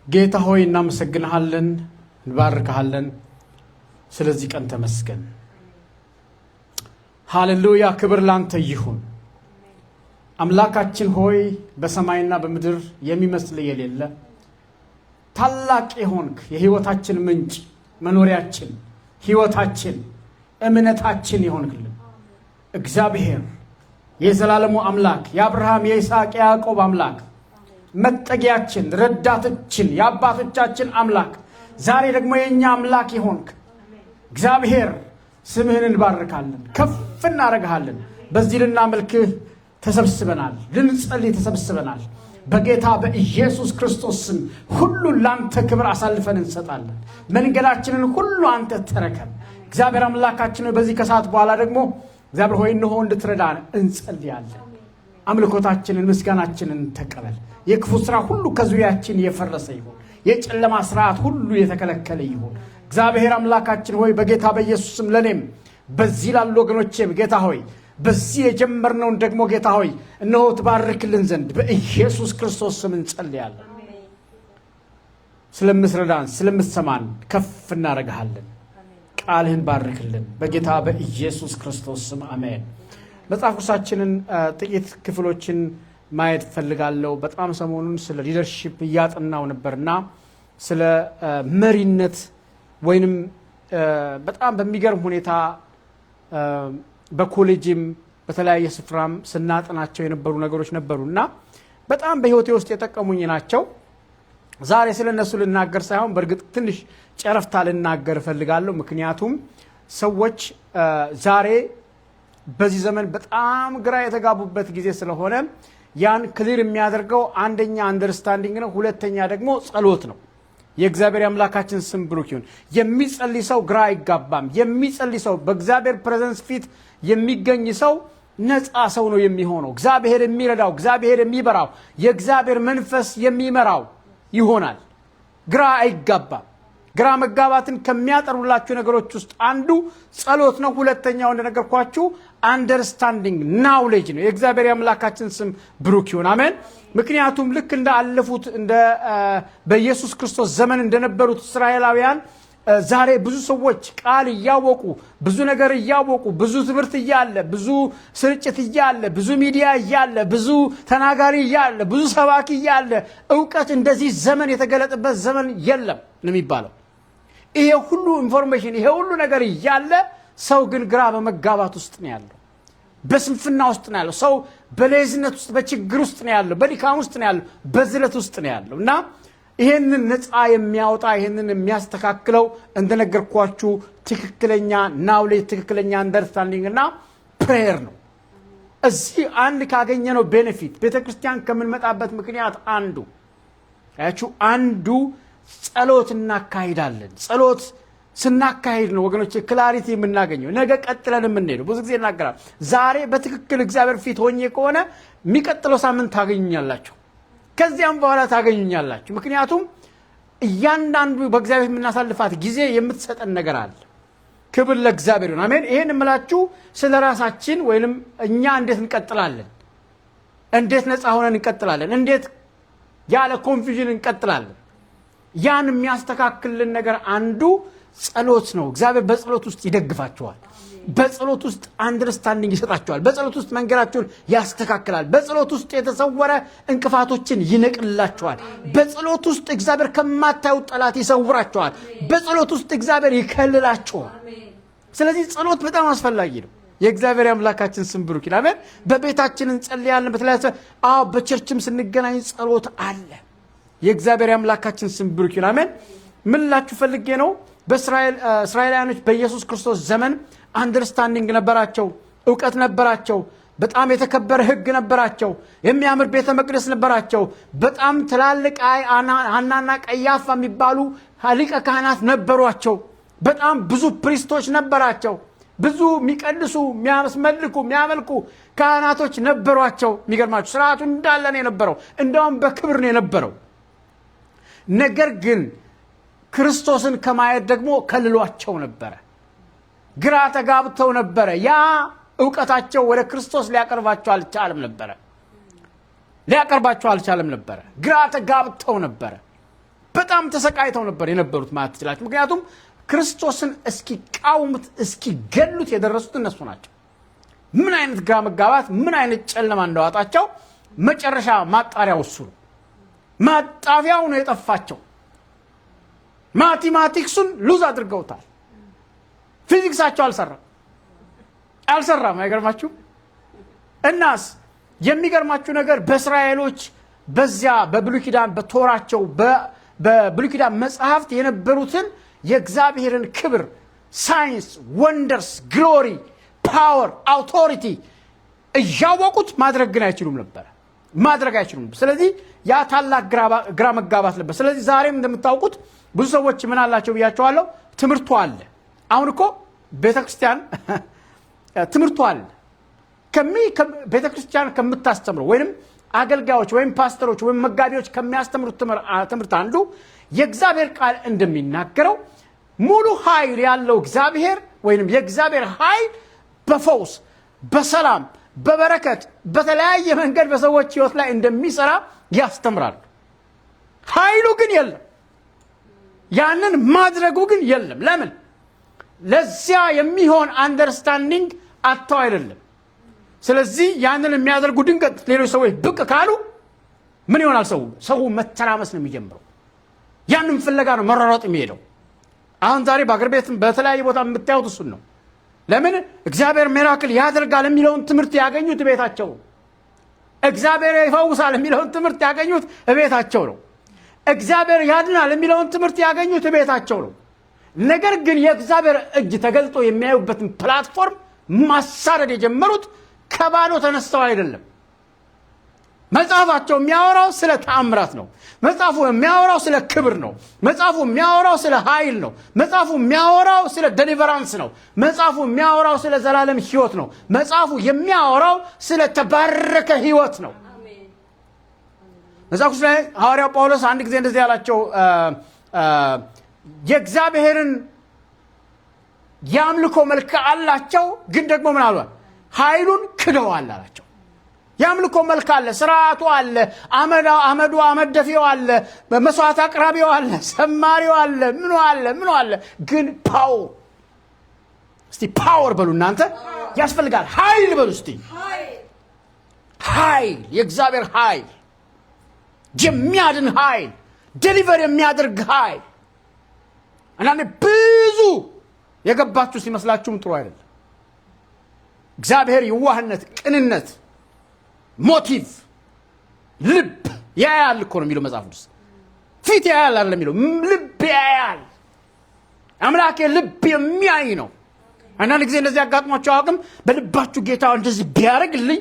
ጌታ ሆይ እናመሰግንሃለን፣ እንባርክሃለን። ስለዚህ ቀን ተመስገን። ሃሌሉያ! ክብር ላንተ ይሁን። አምላካችን ሆይ፣ በሰማይና በምድር የሚመስልህ የሌለ፣ ታላቅ የሆንክ፣ የህይወታችን ምንጭ፣ መኖሪያችን፣ ህይወታችን፣ እምነታችን የሆንክልን እግዚአብሔር፣ የዘላለሙ አምላክ፣ የአብርሃም፣ የይስሐቅ፣ የያዕቆብ አምላክ፣ መጠጊያችን፣ ረዳታችን፣ የአባቶቻችን አምላክ፣ ዛሬ ደግሞ የእኛ አምላክ የሆንክ እግዚአብሔር ስምህን እንባርካለን፣ ከፍ እናደርግሃለን። በዚህ ልናመልክህ ተሰብስበናል፣ ልንጸልይ ተሰብስበናል። በጌታ በኢየሱስ ክርስቶስ ስም ሁሉን ለአንተ ክብር አሳልፈን እንሰጣለን። መንገዳችንን ሁሉ አንተ ተረከብ። እግዚአብሔር አምላካችን ሆይ፣ በዚህ ከሰዓት በኋላ ደግሞ እግዚአብሔር ሆይ እነሆ እንድትረዳን እንጸልያለን። አምልኮታችንን፣ ምስጋናችንን ተቀበል። የክፉ ስራ ሁሉ ከዙሪያችን የፈረሰ ይሁን። የጨለማ ስርዓት ሁሉ የተከለከለ ይሁን። እግዚአብሔር አምላካችን ሆይ፣ በጌታ በኢየሱስ ስም ለእኔም በዚህ ላሉ ወገኖቼም ጌታ ሆይ በዚህ የጀመርነውን ደግሞ ጌታ ሆይ እነሆ ትባርክልን ዘንድ በኢየሱስ ክርስቶስ ስም እንጸልያለን። ስለምትረዳን፣ ስለምትሰማን ከፍ እናደርግሃለን። ቃልህን ባርክልን በጌታ በኢየሱስ ክርስቶስ ስም አሜን። መጽሐፍ ቅዱሳችንን ጥቂት ክፍሎችን ማየት ፈልጋለሁ። በጣም ሰሞኑን ስለ leadership እያጠናው ነበርና ስለ መሪነት ወይንም በጣም በሚገርም ሁኔታ በኮሌጅም በተለያየ ስፍራም ስናጠናቸው የነበሩ ነገሮች ነበሩ እና በጣም በሕይወቴ ውስጥ የጠቀሙኝ ናቸው። ዛሬ ስለ እነሱ ልናገር ሳይሆን በእርግጥ ትንሽ ጨረፍታ ልናገር እፈልጋለሁ። ምክንያቱም ሰዎች ዛሬ በዚህ ዘመን በጣም ግራ የተጋቡበት ጊዜ ስለሆነ ያን clear የሚያደርገው አንደኛ understanding ነው፣ ሁለተኛ ደግሞ ጸሎት ነው። የእግዚአብሔር አምላካችን ስም ብሩክ ይሁን። የሚጸልይ ሰው ግራ አይጋባም። የሚጸልይ ሰው፣ በእግዚአብሔር presence ፊት የሚገኝ ሰው ነፃ ሰው ነው የሚሆነው። እግዚአብሔር የሚረዳው፣ እግዚአብሔር የሚበራው፣ የእግዚአብሔር መንፈስ የሚመራው ይሆናል። ግራ አይጋባም። ግራ መጋባትን ከሚያጠሩላችሁ ነገሮች ውስጥ አንዱ ጸሎት ነው። ሁለተኛው እንደነገርኳችሁ understanding knowledge ነው። የእግዚአብሔር የአምላካችን ስም ብሩክ ይሁን፣ አሜን። ምክንያቱም ልክ እንደ አለፉት እንደ በኢየሱስ ክርስቶስ ዘመን እንደነበሩት እስራኤላውያን ዛሬ ብዙ ሰዎች ቃል እያወቁ፣ ብዙ ነገር እያወቁ፣ ብዙ ትምህርት እያለ፣ ብዙ ስርጭት እያለ፣ ብዙ ሚዲያ እያለ፣ ብዙ ተናጋሪ እያለ፣ ብዙ ሰባኪ እያለ፣ እውቀት እንደዚህ ዘመን የተገለጠበት ዘመን የለም ነው የሚባለው። ይሄ ሁሉ information፣ ይሄ ሁሉ ነገር እያለ ሰው ግን ግራ በመጋባት ውስጥ ነው ያለው። በስንፍና ውስጥ ነው ያለው። ሰው በ laziness ውስጥ፣ በችግር ውስጥ ነው ያለው። በድካም ውስጥ ነው ያለው። በዝለት ውስጥ ነው ያለው እና ይሄንን ነፃ የሚያወጣ፣ ይሄንን የሚያስተካክለው እንደነገርኳችሁ ትክክለኛ knowledge፣ ትክክለኛ understanding እና prayer ነው። እዚህ አንድ ካገኘነው benefit፣ ቤተ ክርስቲያን ከምንመጣበት ምክንያት አንዱ አያችሁ አንዱ ጸሎት እናካሂዳለን። ጸሎት ስናካሂድ ነው ወገኖች clarity የምናገኘው፣ ነገ ቀጥለን የምንሄደው። ብዙ ጊዜ እናገራለሁ። ዛሬ በትክክል እግዚአብሔር ፊት ሆኜ ከሆነ የሚቀጥለው ሳምንት ታገኙኛላችሁ፣ ከዚያም በኋላ ታገኙኛላችሁ። ምክንያቱም እያንዳንዱ በእግዚአብሔር የምናሳልፋት ጊዜ የምትሰጠን ነገር አለ። ክብር ለእግዚአብሔር ይሁን፣ አሜን። ይሄን የምላችሁ ስለ ራሳችን ወይንም እኛ እንዴት እንቀጥላለን፣ እንዴት ነፃ ሆነን እንቀጥላለን፣ እንዴት ያለ confusion እንቀጥላለን። ያን የሚያስተካክልልን ነገር አንዱ ጸሎት ነው። እግዚአብሔር በጸሎት ውስጥ ይደግፋችኋል። በጸሎት ውስጥ understanding ይሰጣችኋል። በጸሎት ውስጥ መንገዳችሁን ያስተካክላል። በጸሎት ውስጥ የተሰወረ እንቅፋቶችን ይነቅልላችኋል። በጸሎት ውስጥ እግዚአብሔር ከማታዩት ጠላት ይሰውራችኋል። በጸሎት ውስጥ እግዚአብሔር ይከልላችኋል። ስለዚህ ጸሎት በጣም አስፈላጊ ነው። የእግዚአብሔር አምላካችን ስም ብሩክ ይሁን። አሜን። በቤታችን እንጸልያለን። በተለያየ፣ አዎ፣ በ church ም ስንገናኝ ጸሎት አለ። የእግዚአብሔር አምላካችን ስም ብሩክ ይሁን። አሜን። ምን ልላችሁ ፈልጌ ነው? በእስራኤል እስራኤላውያኖች በኢየሱስ ክርስቶስ ዘመን understanding ነበራቸው፣ እውቀት ነበራቸው። በጣም የተከበረ ሕግ ነበራቸው። የሚያምር ቤተ መቅደስ ነበራቸው። በጣም ትላልቅ ሐናና ቀያፋ የሚባሉ ሊቀ ካህናት ነበሯቸው። በጣም ብዙ priest ኦች ነበራቸው። ብዙ የሚቀድሱ፣ የሚያስመልኩ፣ የሚያመልኩ ካህናቶች ነበሯቸው። የሚገርማችሁ ስርዓቱ እንዳለ ነው የነበረው። እንደውም በክብር ነው የነበረው። ነገር ግን ክርስቶስን ከማየት ደግሞ ከልሏቸው ነበረ። ግራ ተጋብተው ነበረ። ያ እውቀታቸው ወደ ክርስቶስ ሊያቀርባቸው አልቻለም ነበረ። ሊያቀርባቸው አልቻለም ነበረ። ግራ ተጋብተው ነበረ። በጣም ተሰቃይተው ነበር የነበሩት ማለት ትችላላችሁ። ምክንያቱም ክርስቶስን እስኪቃወሙት እስኪገሉት የደረሱት እነሱ ናቸው። ምን አይነት ግራ መጋባት፣ ምን አይነት ጨለማ እንደዋጣቸው መጨረሻ ማጣሪያው እሱ ነው። ማጣፊያው ነው የጠፋቸው። Mathematics ኡን lose አድርገውታል። ፊዚክሳቸው አልሰራም አልሰራም። አይገርማችሁ? እናስ የሚገርማችሁ ነገር በእስራኤሎች በዚያ በብሉይ ኪዳን በቶራቸው፣ በብሉይ ኪዳን መጽሐፍት የነበሩትን የእግዚአብሔርን ክብር፣ signs, wonders, glory, power, authority እያወቁት ማድረግ ግን አይችሉም ነበር። ማድረግ አይችሉም። ስለዚህ ያ ታላቅ ግራ መጋባት ነበር። ስለዚህ ዛሬም እንደምታውቁት ብዙ ሰዎች ምን አላቸው ብያቸዋለሁ፣ ትምህርቱ አለ። አሁን እኮ ቤተክርስቲያን ትምህርቱ አለ። ቤተክርስቲያን ከምታስተምረው ወይም አገልጋዮች ወይም ፓስተሮች ወይም መጋቢዎች ከሚያስተምሩት ትምህርት አንዱ የእግዚአብሔር ቃል እንደሚናገረው ሙሉ ኃይል ያለው እግዚአብሔር ወይም የእግዚአብሔር ኃይል በፈውስ፣ በሰላም፣ በበረከት፣ በተለያየ መንገድ በሰዎች ሕይወት ላይ እንደሚሰራ ያስተምራሉ። ኃይሉ ግን የለም። ያንን ማድረጉ ግን የለም። ለምን? ለዚያ የሚሆን understanding አጥተው አይደለም። ስለዚህ ያንን የሚያደርጉ ድንገት ሌሎች ሰዎች ብቅ ካሉ ምን ይሆናል? ሰው መተራመስ ነው የሚጀምረው። ያንን ፍለጋ ነው መሯሯጥ የሚሄደው። አሁን ዛሬ በአገር ቤት በተለያየ ቦታ የምታዩት እሱን ነው። ለምን? እግዚአብሔር miracle ያደርጋል የሚለውን ትምህርት ያገኙት ቤታቸው። እግዚአብሔር ይፈውሳል የሚለውን ትምህርት ያገኙት እቤታቸው ነው። እግዚአብሔር ያድናል የሚለውን ትምህርት ያገኙት ቤታቸው ነው። ነገር ግን የእግዚአብሔር እጅ ተገልጦ የሚያዩበትን platform ማሳደድ የጀመሩት ከባዶ ተነስተው አይደለም። መጽሐፋቸው የሚያወራው ስለ ተአምራት ነው። መጽሐፉ የሚያወራው ስለ ክብር ነው። መጽሐፉ የሚያወራው ስለ ኃይል ነው። መጽሐፉ የሚያወራው ስለ deliverance ነው። መጽሐፉ የሚያወራው ስለ ዘላለም ሕይወት ነው። መጽሐፉ የሚያወራው ስለ ተባረከ ሕይወት ነው። መጽሐፍ ቅዱስ ላይ ሐዋርያው ጳውሎስ አንድ ጊዜ እንደዚህ ያላቸው፣ የእግዚአብሔርን የአምልኮ መልክ አላቸው፣ ግን ደግሞ ምን አሏል? ኃይሉን ክደዋል አላቸው። የአምልኮ መልክ አለ፣ ስርዓቱ አለ፣ አመዱ አመድ ደፊው አለ፣ መስዋዕት አቅራቢው አለ፣ ዘማሪው አለ፣ ምኑ አለ፣ ምኑ አለ። ግን power፣ እስቲ power በሉ እናንተ፣ ያስፈልጋል። ኃይል በሉ እስቲ፣ ኃይል፣ የእግዚአብሔር ኃይል፣ የሚያድን ኃይል፣ deliver የሚያደርግ ኃይል። አንዳንዴ ብዙ የገባችሁ ሲመስላችሁም ጥሩ አይደለም። እግዚአብሔር የዋህነት፣ ቅንነት፣ motive፣ ልብ ያያል እኮ ነው የሚለው መጽሐፍ ቅዱስ። ፊት ያያል አይደለም የሚለው፣ ልብ ያያል። አምላኬ ልብ የሚያይ ነው። አንዳንድ ጊዜ እንደዚህ አጋጥሟችሁ አያውቅም? በልባችሁ ጌታ እንደዚህ ቢያደርግልኝ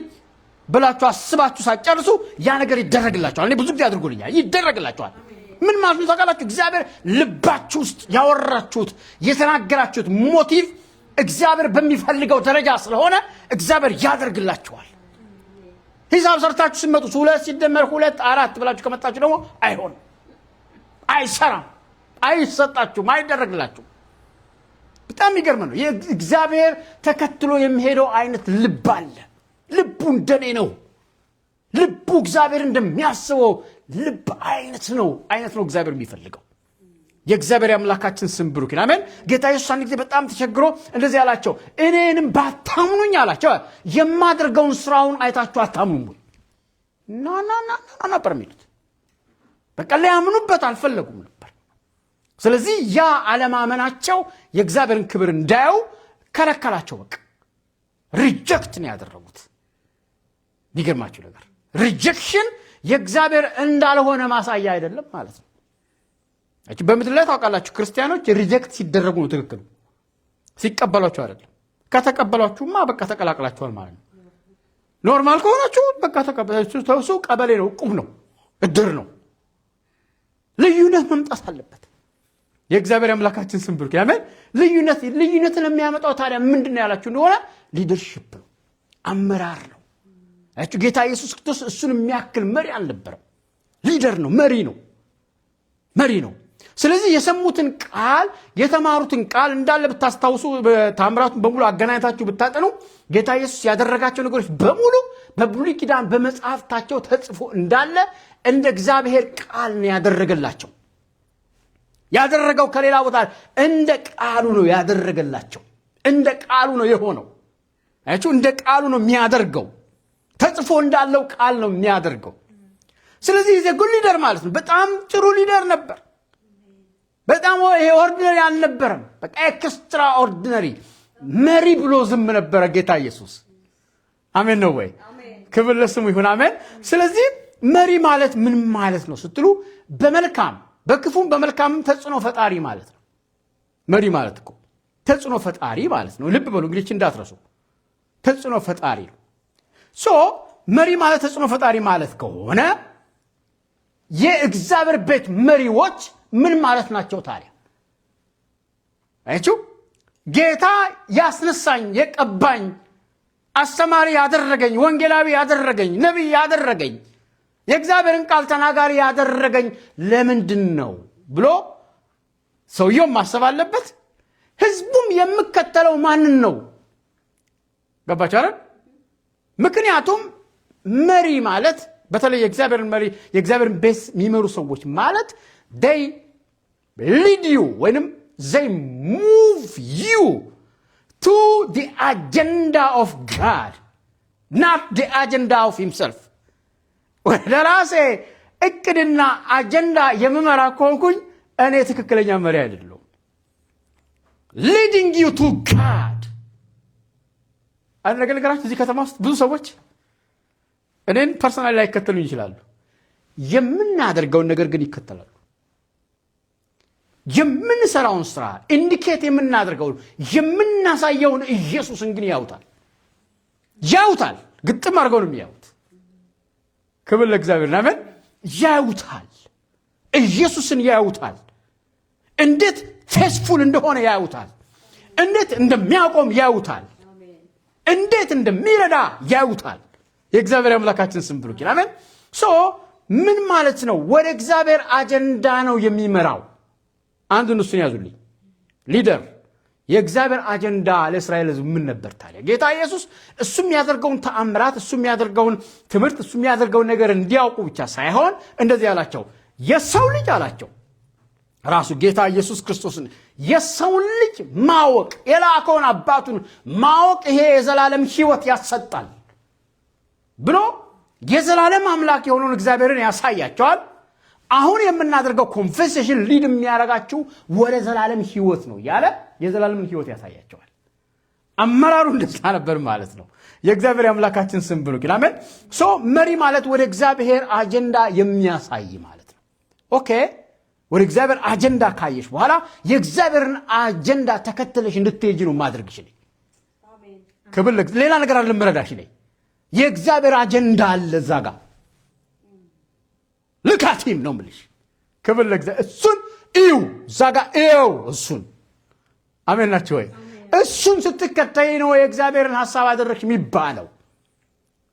ብላችሁ አስባችሁ ሳትጨርሱ ያ ነገር ይደረግላችኋል። እኔ ብዙ ጊዜ አድርጎልኛል። ይደረግላችኋል። ምን ማለት ነው ታውቃላችሁ? እግዚአብሔር ልባችሁ ውስጥ ያወራችሁት፣ የተናገራችሁት motive እግዚአብሔር በሚፈልገው ደረጃ ስለሆነ እግዚአብሔር ያደርግላችኋል። ሂሳብ ሰርታችሁ ስትመጡ ሁለት ሲደመር ሁለት አራት ብላችሁ ከመጣችሁ ደግሞ አይሆንም፣ አይሰራም፣ አይሰጣችሁም፣ አይደረግላችሁም። በጣም የሚገርም ነው። እግዚአብሔር ተከትሎ የሚሄደው አይነት ልብ አለ። ልቡ እንደኔ ነው። ልቡ እግዚአብሔር እንደሚያስበው ልብ አይነት ነው እግዚአብሔር የሚፈልገው። የእግዚአብሔር አምላካችን ስም ብሩክ ይሁን። አሜን። ጌታ ኢየሱስ አንድ ጊዜ በጣም ተቸግሮ እንደዚህ አላቸው፣ እኔንም ባታምኑኝ አላቸው፣ የማደርገውን ስራውን አይታችሁ አታምኑም ወይ? No, no, no, no ነበር የሚሉት። በቃ ሊያምኑበት አልፈለጉም ነበር። ስለዚህ ያ አለማመናቸው የእግዚአብሔርን ክብር እንዳያዩ ከለከላቸው። በቃ reject ነው ያደረጉት። የሚገርማችሁ ነገር rejection የእግዚአብሔር እንዳልሆነ ማሳያ አይደለም ማለት ነው። በምድር ላይ ታውቃላችሁ፣ ክርስቲያኖች reject ሲደረጉ ነው ትክክሉ፣ ሲቀበሏቸው አይደለም። ከተቀበሏችሁማ በቃ ተቀላቅላችኋል ማለት ነው። Normal ከሆናችሁ በቃ እሱ ቀበሌ ነው፣ እቁብ ነው፣ እድር ነው። ልዩነት መምጣት አለበት። የእግዚአብሔር አምላካችን ስም ብሩክ ያሜን። ልዩነትን የሚያመጣው ታዲያ ምንድን ነው ያላችሁ እንደሆነ leadership ነው፣ አመራር ነው። አያችሁ፣ ጌታ ኢየሱስ ክርስቶስ እሱን የሚያክል መሪ አልነበረም። Leader ነው፣ መሪ ነው፣ መሪ ነው። ስለዚህ የሰሙትን ቃል፣ የተማሩትን ቃል እንዳለ ብታስታውሱ፣ ታምራቱን በሙሉ አገናኝታችሁ ብታጠኑ ጌታ ኢየሱስ ያደረጋቸው ነገሮች በሙሉ በብሉይ ኪዳን በመጽሐፍታቸው ተጽፎ እንዳለ እንደ እግዚአብሔር ቃል ነው ያደረገላቸው። ያደረገው ከሌላ ቦታ እንደ ቃሉ ነው ያደረገላቸው። እንደ ቃሉ ነው የሆነው። አያችሁ፣ እንደ ቃሉ ነው የሚያደርገው። ተጽፎ እንዳለው ቃል ነው የሚያደርገው። ስለዚህ he's a good leader ማለት ነው። በጣም ጥሩ leader ነበር። በጣም ይሄ ordinary አልነበረም። በቃ extraordinary መሪ ብሎ ዝም ነበረ ጌታ ኢየሱስ። አሜን ነው ወይ? ክብር ለስሙ ይሁን። አሜን። ስለዚህ መሪ ማለት ምን ማለት ነው ስትሉ በመልካም በክፉም በመልካምም ተጽዕኖ ፈጣሪ ማለት ነው። መሪ ማለት እኮ ተጽዕኖ ፈጣሪ ማለት ነው። ልብ በሉ እንግዲህ እንዳትረሱ፣ ተጽዕኖ ፈጣሪ ነው። So መሪ ማለት ተጽዕኖ ፈጣሪ ማለት ከሆነ የእግዚአብሔር ቤት መሪዎች ምን ማለት ናቸው ታዲያ? አያችሁ፣ ጌታ ያስነሳኝ፣ የቀባኝ፣ አስተማሪ ያደረገኝ፣ ወንጌላዊ ያደረገኝ፣ ነቢይ ያደረገኝ፣ የእግዚአብሔርን ቃል ተናጋሪ ያደረገኝ ለምንድን ነው ብሎ ሰውየውም ማሰብ አለበት። ህዝቡም የሚከተለው ማንን ነው? ገባችሁ አይደል? ምክንያቱም መሪ ማለት፣ በተለይ የእግዚአብሔርን መሪ፣ የእግዚአብሔርን ቤት የሚመሩ ሰዎች ማለት they lead you ወይንም they move you to the agenda of God, not the agenda of himself። ወደ ራሴ እቅድና አጀንዳ የምመራ ከሆንኩኝ እኔ ትክክለኛ መሪ አይደለሁም። Leading you to God። አንድ ነገር ልንገራችሁ፣ እዚህ ከተማ ውስጥ ብዙ ሰዎች እኔን personally ላይከተሉኝ ይችላሉ። የምናደርገውን ነገር ግን ይከተላሉ። የምንሰራውን ስራ፣ indicate የምናደርገውን፣ የምናሳየውን ኢየሱስን ግን ያዩታል፣ ያዩታል። ግጥም አድርገው ነው የሚያዩት። ክብር ለእግዚአብሔር። አሜን። ያዩታል፣ ኢየሱስን ያዩታል። እንዴት faithful እንደሆነ ያዩታል። እንዴት እንደሚያቆም ያዩታል። እንዴት እንደሚረዳ ያዩታል። የእግዚአብሔር አምላካችን ስም ብሩክ ይሁን። አሜን። So ምን ማለት ነው? ወደ እግዚአብሔር አጀንዳ ነው የሚመራው። አንዱን እሱን ያዙልኝ። Leader የእግዚአብሔር አጀንዳ ለእስራኤል ሕዝብ ምን ነበር ታዲያ? ጌታ ኢየሱስ እሱ የሚያደርገውን ተአምራት፣ እሱ የሚያደርገውን ትምህርት፣ እሱ የሚያደርገውን ነገር እንዲያውቁ ብቻ ሳይሆን እንደዚህ አላቸው። የሰው ልጅ አላቸው፣ ራሱ ጌታ ኢየሱስ ክርስቶስን የሰውን ልጅ ማወቅ፣ የላከውን አባቱን ማወቅ ይሄ የዘላለም ሕይወት ያሰጣል ብሎ የዘላለም አምላክ የሆነውን እግዚአብሔርን ያሳያቸዋል። አሁን የምናደርገው conversation lead የሚያደርጋችሁ ወደ ዘላለም ሕይወት ነው እያለ የዘላለምን ሕይወት ያሳያቸዋል። አመራሩ እንደዛ ነበር ማለት ነው። የእግዚአብሔር አምላካችን ስም ብሩክ ይሁን። አሜን። So መሪ ማለት ወደ እግዚአብሔር አጀንዳ የሚያሳይ ማለት ነው። Okay፣ ወደ እግዚአብሔር አጀንዳ ካየሽ በኋላ የእግዚአብሔርን አጀንዳ ተከትለሽ እንድትሄጂ ነው ማድረግሽ። ክብር፣ ሌላ ነገር አይደለም ምረዳሽ። እኔ የእግዚአብሔር አጀንዳ አለ እዛ ጋር፣ look at him ነው ምልሽ። ክብር ለእግዚአብሔር። እሱን እዩ፣ እዛ ጋር እዩ እሱን። አሜን ናችሁ ወይ? እሱን ስትከተይ ነው የእግዚአብሔርን ሀሳብ አደረግሽ የሚባለው።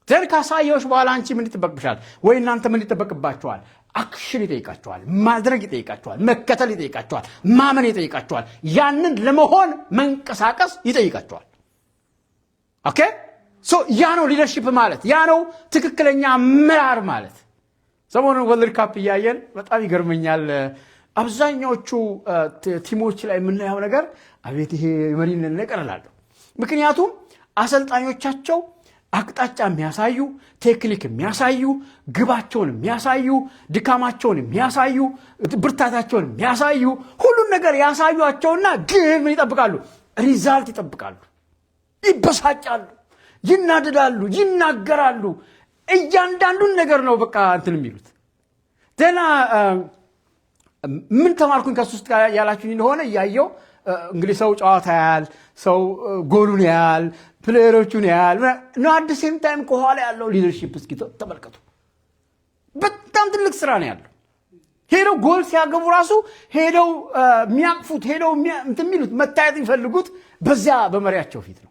Then ካሳየሁሽ በኋላ አንቺ ምን ይጠበቅብሻል? ወይ እናንተ ምን ይጠበቅባችኋል? Action ይጠይቃችኋል። ማድረግ ይጠይቃችኋል። መከተል ይጠይቃችኋል። ማመን ይጠይቃችኋል። ያንን ለመሆን መንቀሳቀስ ይጠይቃችኋል። Okay, so ያ ነው leadership ማለት፣ ያ ነው ትክክለኛ አመራር ማለት። ሰሞኑን World Cup እያየን በጣም ይገርመኛል። አብዛኛዎቹ team ኦች ላይ የምናየው ነገር አቤት ይሄ የመሪነት ነገር እላለሁ። ምክንያቱም አሰልጣኞቻቸው አቅጣጫ የሚያሳዩ፣ ቴክኒክ የሚያሳዩ፣ ግባቸውን የሚያሳዩ፣ ድካማቸውን የሚያሳዩ፣ ብርታታቸውን የሚያሳዩ፣ ሁሉን ነገር ያሳዩቸውና ግን ምን ይጠብቃሉ? Result ይጠብቃሉ። ይበሳጫሉ፣ ይናደዳሉ፣ ይናገራሉ። እያንዳንዱን ነገር ነው በቃ እንትን የሚሉት። ደህና ምን ተማርኩኝ ከሱ ውስጥ ያላችሁኝ እንደሆነ፣ እያየው እንግዲህ ሰው ጨዋታ ያያል፣ ሰው ጎሉን ያያል፣ player ኦቹን ያያል። No, at the same time ከኋላ ያለው leadership እስኪ ተመልከቱ። በጣም ትልቅ ስራ ነው ያለው። ሄደው ጎል ሲያገቡ ራሱ ሄደው የሚያቅፉት፣ ሄደው እንትን የሚሉት፣ መታየት የሚፈልጉት በዚያ በመሪያቸው ፊት ነው።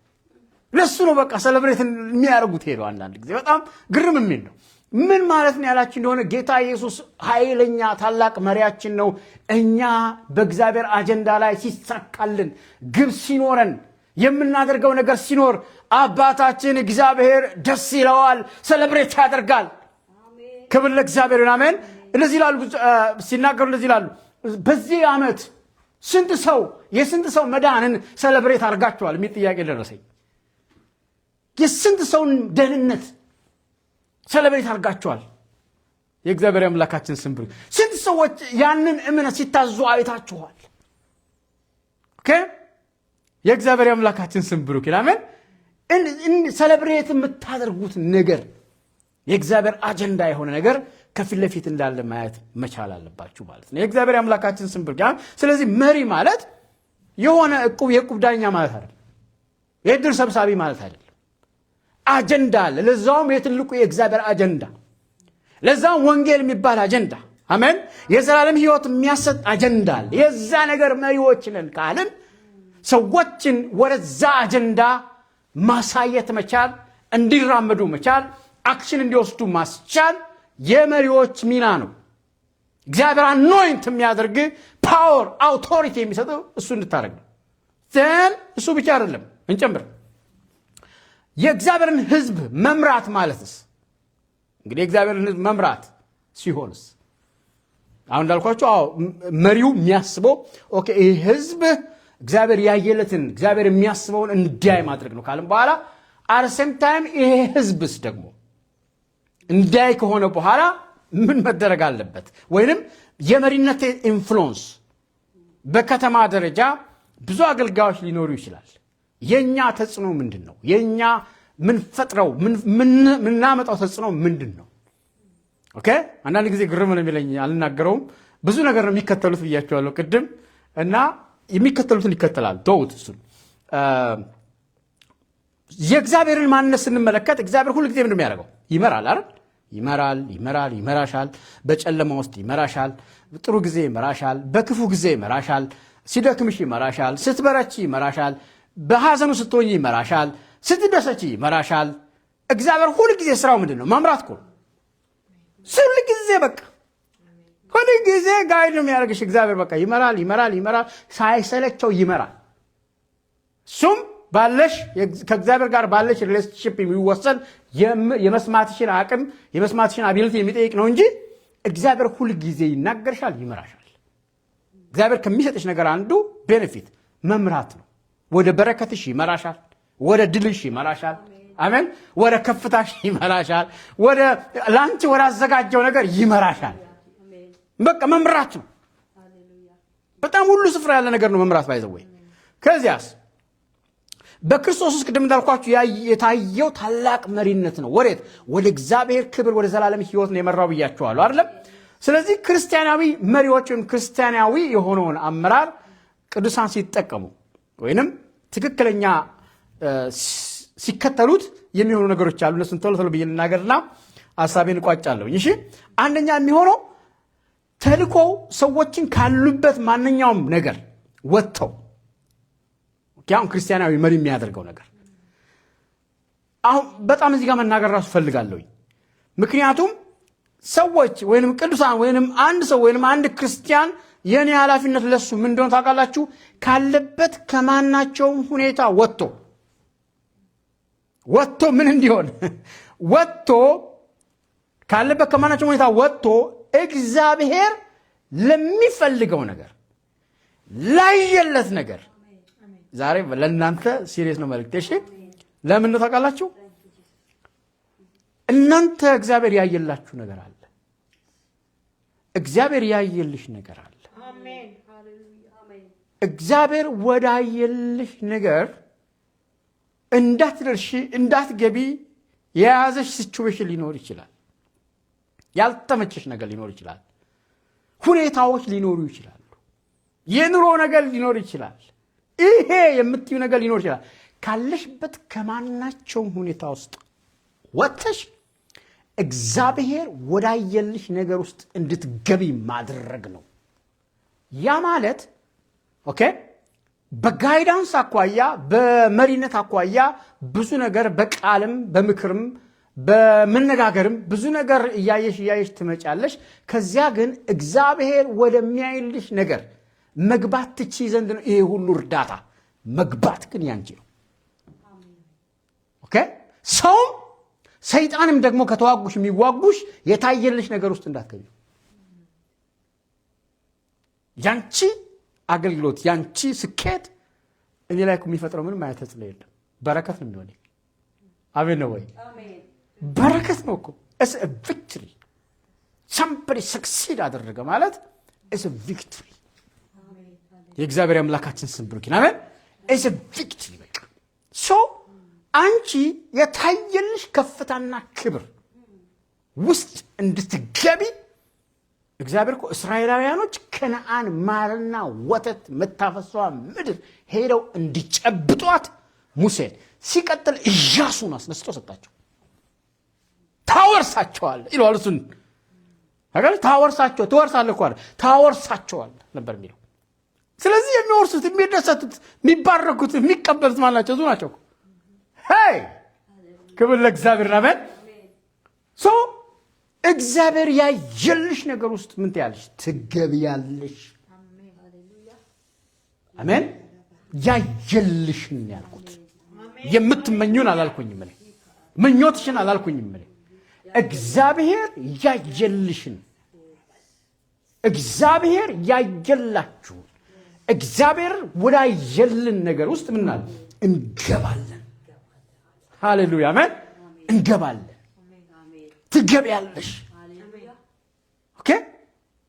ለሱ ነው በቃ celebrate የሚያደርጉት ሄደው። አንዳንድ ጊዜ በጣም ግርም የሚል ነው። ምን ማለት ነው ያላችሁ እንደሆነ፣ ጌታ ኢየሱስ ኃይለኛ ታላቅ መሪያችን ነው። እኛ በእግዚአብሔር አጀንዳ ላይ ሲሳካልን፣ ግብ ሲኖረን፣ የምናደርገው ነገር ሲኖር አባታችን እግዚአብሔር ደስ ይለዋል፣ celebrate ያደርጋል። ክብር ለእግዚአብሔር፣ አሜን። እንደዚህ ይላሉ ሲናገሩ፣ እንደዚህ ይላሉ። በዚህ ዓመት ስንት ሰው፣ የስንት ሰው መዳንን celebrate አድርጋችኋል የሚል ጥያቄ ደረሰኝ። የስንት ሰውን ደህንነት celebrate አድርጋችኋል? የእግዚአብሔር አምላካችን ስም ብሩክ። ስንት ሰዎች ያንን እምነት ሲታዘዙ አይታችኋል? Okay፣ የእግዚአብሔር አምላካችን ስም ብሩክ ይሁን። አሜን። Celebrate የምታደርጉት ነገር የእግዚአብሔር አጀንዳ የሆነ ነገር ከፊት ለፊት እንዳለ ማየት መቻል አለባችሁ ማለት ነው። የእግዚአብሔር አምላካችን ስም ብሩክ። ስለዚህ መሪ ማለት የሆነ እቁብ፣ የእቁብ ዳኛ ማለት አይደለም። የእድር ሰብሳቢ ማለት አይደለም። አጀንዳ አለ። ለዛውም የትልቁ የእግዚአብሔር አጀንዳ፣ ለዛውም ወንጌል የሚባል አጀንዳ፣ አሜን። የዘላለም ሕይወት የሚያሰጥ አጀንዳ አለ። የዛ ነገር መሪዎች ነን ካልን ሰዎችን ወደዛ አጀንዳ ማሳየት መቻል፣ እንዲራመዱ መቻል፣ action እንዲወስዱ ማስቻል የመሪዎች ሚና ነው። እግዚአብሔር anoint የሚያደርግ፣ power authority የሚሰጠው እሱ እንድታደርግ ነው። Then እሱ ብቻ አይደለም፣ እንጨምር። የእግዚአብሔርን ሕዝብ መምራት ማለትስ፣ እንግዲህ የእግዚአብሔርን ሕዝብ መምራት ሲሆንስ፣ አሁን እንዳልኳችሁ፣ አዎ፣ መሪው የሚያስበው okay ይህ ሕዝብ እግዚአብሔር ያየለትን፣ እግዚአብሔር የሚያስበውን እንዲያይ ማድረግ ነው ካለም በኋላ፣ at the same time ይሄ ሕዝብስ ደግሞ እንዲያይ ከሆነ በኋላ ምን መደረግ አለበት? ወይንም የመሪነት influence፣ በከተማ ደረጃ ብዙ አገልጋዮች ሊኖሩ ይችላል። የእኛ ተጽዕኖ ምንድን ነው? የእኛ ምንፈጥረው፣ ምናመጣው ተጽዕኖ ምንድን ነው? Okay፣ አንዳንድ ጊዜ ግርም ነው የሚለኝ፣ አልናገረውም። ብዙ ነገር ነው የሚከተሉት ብያቸዋለሁ ቅድም፣ እና የሚከተሉትን ይከተላል። ተውት እሱን። የእግዚአብሔርን ማንነት ስንመለከት እግዚአብሔር ሁል ጊዜ ምንድን ነው የሚያደርገው? ይመራል አይደል? ይመራል፣ ይመራል፣ ይመራሻል። በጨለማ ውስጥ ይመራሻል። ጥሩ ጊዜ ይመራሻል። በክፉ ጊዜ ይመራሻል። ሲደክምሽ ይመራሻል። ስትበረቺ ይመራሻል። በሐዘኑ ስትሆኝ ይመራሻል። ስትደሰቺ ይመራሻል። እግዚአብሔር ሁል ጊዜ ስራው ምንድን ነው? መምራት እኮ ነው። ሁል ጊዜ፣ በቃ ሁል ጊዜ guide ነው የሚያደርግሽ እግዚአብሔር። በቃ ይመራል፣ ይመራል፣ ይመራል፣ ሳይሰለቸው ይመራል። እሱም ባለሽ፣ ከእግዚአብሔር ጋር ባለሽ relationship የሚወሰን፣ የመስማትሽን አቅም፣ የመስማትሽን ability የሚጠይቅ ነው እንጂ እግዚአብሔር ሁል ጊዜ ይናገርሻል፣ ይመራሻል። እግዚአብሔር ከሚሰጥሽ ነገር አንዱ benefit መምራት ነው። ወደ በረከትሽ ይመራሻል፣ ወደ ድልሽ ይመራሻል። አሜን። ወደ ከፍታሽ ይመራሻል። ወደ ላንቺ ወደ አዘጋጀው ነገር ይመራሻል። በቃ መምራት ነው። በጣም ሁሉ ስፍራ ያለ ነገር ነው መምራት፣ by the way። ከዚያስ በክርስቶስ ውስጥ ቅድም እንዳልኳችሁ የታየው ታላቅ መሪነት ነው። ወዴት? ወደ እግዚአብሔር ክብር፣ ወደ ዘላለም ሕይወት ነው የመራው ብያችኋለሁ፣ አይደለም? ስለዚህ ክርስቲያናዊ መሪዎች ወይም ክርስቲያናዊ የሆነውን አመራር ቅዱሳን ሲጠቀሙ ወይንም ትክክለኛ ሲከተሉት የሚሆኑ ነገሮች አሉ። እነሱን ቶሎ ቶሎ ብዬ ልናገርና ሀሳቤን እቋጫለሁ። እሺ፣ አንደኛ የሚሆነው ተልኮው ሰዎችን ካሉበት ማንኛውም ነገር ወጥተው፣ አሁን ክርስቲያናዊ መሪ የሚያደርገው ነገር፣ አሁን በጣም እዚህ ጋር መናገር ራሱ ፈልጋለሁኝ። ምክንያቱም ሰዎች ወይንም ቅዱሳን ወይንም አንድ ሰው ወይንም አንድ ክርስቲያን የእኔ ኃላፊነት ለሱ ምን እንደሆነ ታውቃላችሁ? ካለበት ከማናቸውም ሁኔታ ወጥቶ፣ ወጥቶ ምን እንዲሆን፣ ወጥቶ፣ ካለበት ከማናቸውም ሁኔታ ወጥቶ እግዚአብሔር ለሚፈልገው ነገር፣ ላየለት ነገር፣ ዛሬ ለእናንተ serious ነው መልእክቴ። እሺ፣ ለምን ነው ታውቃላችሁ? እናንተ እግዚአብሔር ያየላችሁ ነገር አለ። እግዚአብሔር ያየልሽ ነገር አለ። እግዚአብሔር ወዳየልሽ ነገር እንዳትደርሺ፣ እንዳትገቢ የያዘሽ situation ሊኖር ይችላል። ያልተመቸሽ ነገር ሊኖር ይችላል። ሁኔታዎች ሊኖሩ ይችላሉ። የኑሮ ነገር ሊኖር ይችላል። ይሄ የምትዩ ነገር ሊኖር ይችላል። ካለሽበት ከማናቸውም ሁኔታ ውስጥ ወጥተሽ እግዚአብሔር ወዳየልሽ ነገር ውስጥ እንድትገቢ ማድረግ ነው። ያ ማለት okay በ guidance አኳያ፣ በመሪነት አኳያ ብዙ ነገር በቃልም፣ በምክርም፣ በመነጋገርም ብዙ ነገር እያየሽ እያየሽ ትመጫለሽ። ከዚያ ግን እግዚአብሔር ወደሚያይልሽ ነገር መግባት ትችይ ዘንድ ነው ይሄ ሁሉ እርዳታ። መግባት ግን ያንቺ ነው። Okay፣ ሰውም ሰይጣንም ደግሞ ከተዋጉሽ የሚዋጉሽ የታየልሽ ነገር ውስጥ እንዳትገቢ። ያንቺ አገልግሎት፣ ያንቺ ስኬት እኔ ላይ እኮ የሚፈጥረው ምንም አይነት ተጽዕኖ የለም። በረከት ነው የሚሆነው። አሜን ነው ወይ? በረከት ነው እኮ። It's a victory። Somebody succeed አደረገ ማለት it's a victory። የእግዚአብሔር አምላካችን ስም ብሩክ ይሁን። አሜን። It's a victory በቃ። So አንቺ የታየልሽ ከፍታና ክብር ውስጥ እንድትገቢ እግዚአብሔር እኮ እስራኤላውያኖች ከነአን ማርና ወተት የምታፈሰዋ ምድር ሄደው እንዲጨብጧት ሙሴን፣ ሲቀጥል ኢያሱን አስነስቶ ሰጣቸው። ታወርሳቸዋለህ ይለዋል። እሱን ታወርሳቸው፣ ትወርሳለህ እኮ አለ፣ ታወርሳቸዋለህ ነበር የሚለው። ስለዚህ የሚወርሱት፣ የሚደሰቱት፣ የሚባረኩት፣ የሚቀበሉት ማን ናቸው? እሱ ናቸው። Hey፣ ክብር ለእግዚአብሔር። አሜን። So እግዚአብሔር ያየልሽ ነገር ውስጥ ምን ትያለሽ? ትገቢያለሽ። አሜን። ያየልሽን ያልኩት የምትመኙን አላልኩኝም። እኔ ምኞትሽን አላልኩኝም። እኔ እግዚአብሔር ያየልሽን፣ እግዚአብሔር ያየላችሁን፣ እግዚአብሔር ወዳየልን ነገር ውስጥ ምናል እንገባለን። ሃሌሉያ፣ አሜን። እንገባለን። ትገቢያለሽ። Okay፣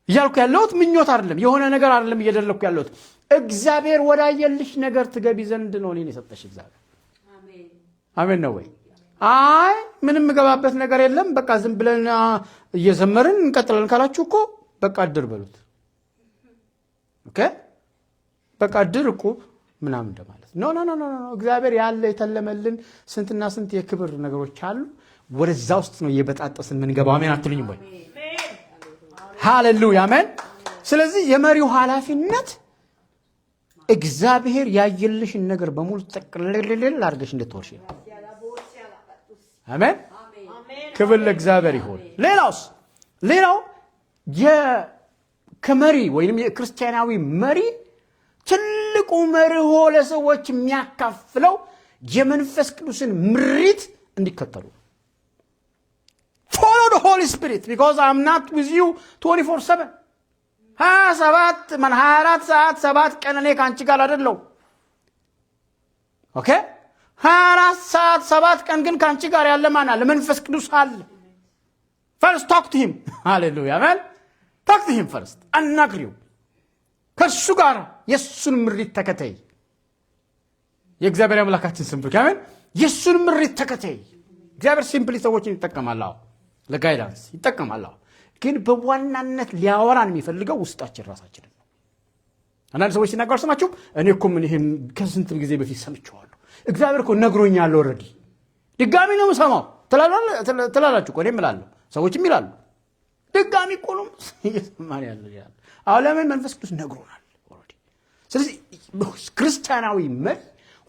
እያልኩ ያለሁት ምኞት አይደለም፣ የሆነ ነገር አይደለም እየደለኩ ያለሁት። እግዚአብሔር ወዳየልሽ ነገር ትገቢ ዘንድ ነው እኔን የሰጠሽ እግዚአብሔር። አሜን ነው ወይ? አይ፣ ምንም የምገባበት ነገር የለም፣ በቃ ዝም ብለን እየዘመርን እንቀጥላለን ካላችሁ እኮ በቃ እድር በሉት። Okay፣ በቃ እድር፣ እቁብ ምናምን እንደማለት። No, no, no, no። እግዚአብሔር ያለ የተለመልን ስንትና ስንት የክብር ነገሮች አሉ። ወደዛ ውስጥ ነው እየበጣጠስን የምንገባው። አሜን አትሉኝም ወይ? ሃሌሉያ፣ አሜን። ስለዚህ የመሪው ኃላፊነት እግዚአብሔር ያየልሽን ነገር በሙሉ ጠቅልልል አድርገሽ እንድትወርሺ ነው። አሜን። ክብር ለእግዚአብሔር ይሁን። ሌላውስ? ሌላው ከመሪ ወይም የክርስቲያናዊ መሪ ትልቁ መርሆ ለሰዎች የሚያካፍለው የመንፈስ ቅዱስን ምሪት እንዲከተሉ። Follow the Holy Spirit because I'm not with you 24/7። 27 ማን 24 ሰዓት 7 ቀን እኔ ከአንቺ ጋር አይደለሁም። Okay፣ 24 ሰዓት 7 ቀን ግን ከአንቺ ጋር ያለ ማን አለ? መንፈስ ቅዱስ አለ። First talk to him። ሃሌሉያ፣ አሜን። Talk to him first፣ አናግሪው። ከእሱ ጋር የእሱን ምሪት ተከተይ። የእግዚአብሔር አምላካችን ስም ብሩክ። አሜን። የእሱን ምሪት ተከተይ። እግዚአብሔር simply ሰዎችን ይጠቀማል። አዎ፣ ለ guidance ይጠቀማል። አዎ፣ ግን በዋናነት ሊያወራን የሚፈልገው ውስጣችን ራሳችንን ነው። አንዳንድ ሰዎች ሲናገሩ አልሰማችሁም? እኔ እኮ ምን ይሄን ከስንት ጊዜ በፊት ሰምቼዋለሁ። እግዚአብሔር እኮ ነግሮኛል already፣ ድጋሚ ነው የምሰማው ትላላችሁ እኮ። እኔም እላለሁ፣ ሰዎችም ይላሉ። ድጋሚ እኮ ነው እየሰማን ያለ ይላል። አሁን ለምን? መንፈስ ቅዱስ ነግሮናል already። ስለዚህ ክርስቲያናዊ መሪ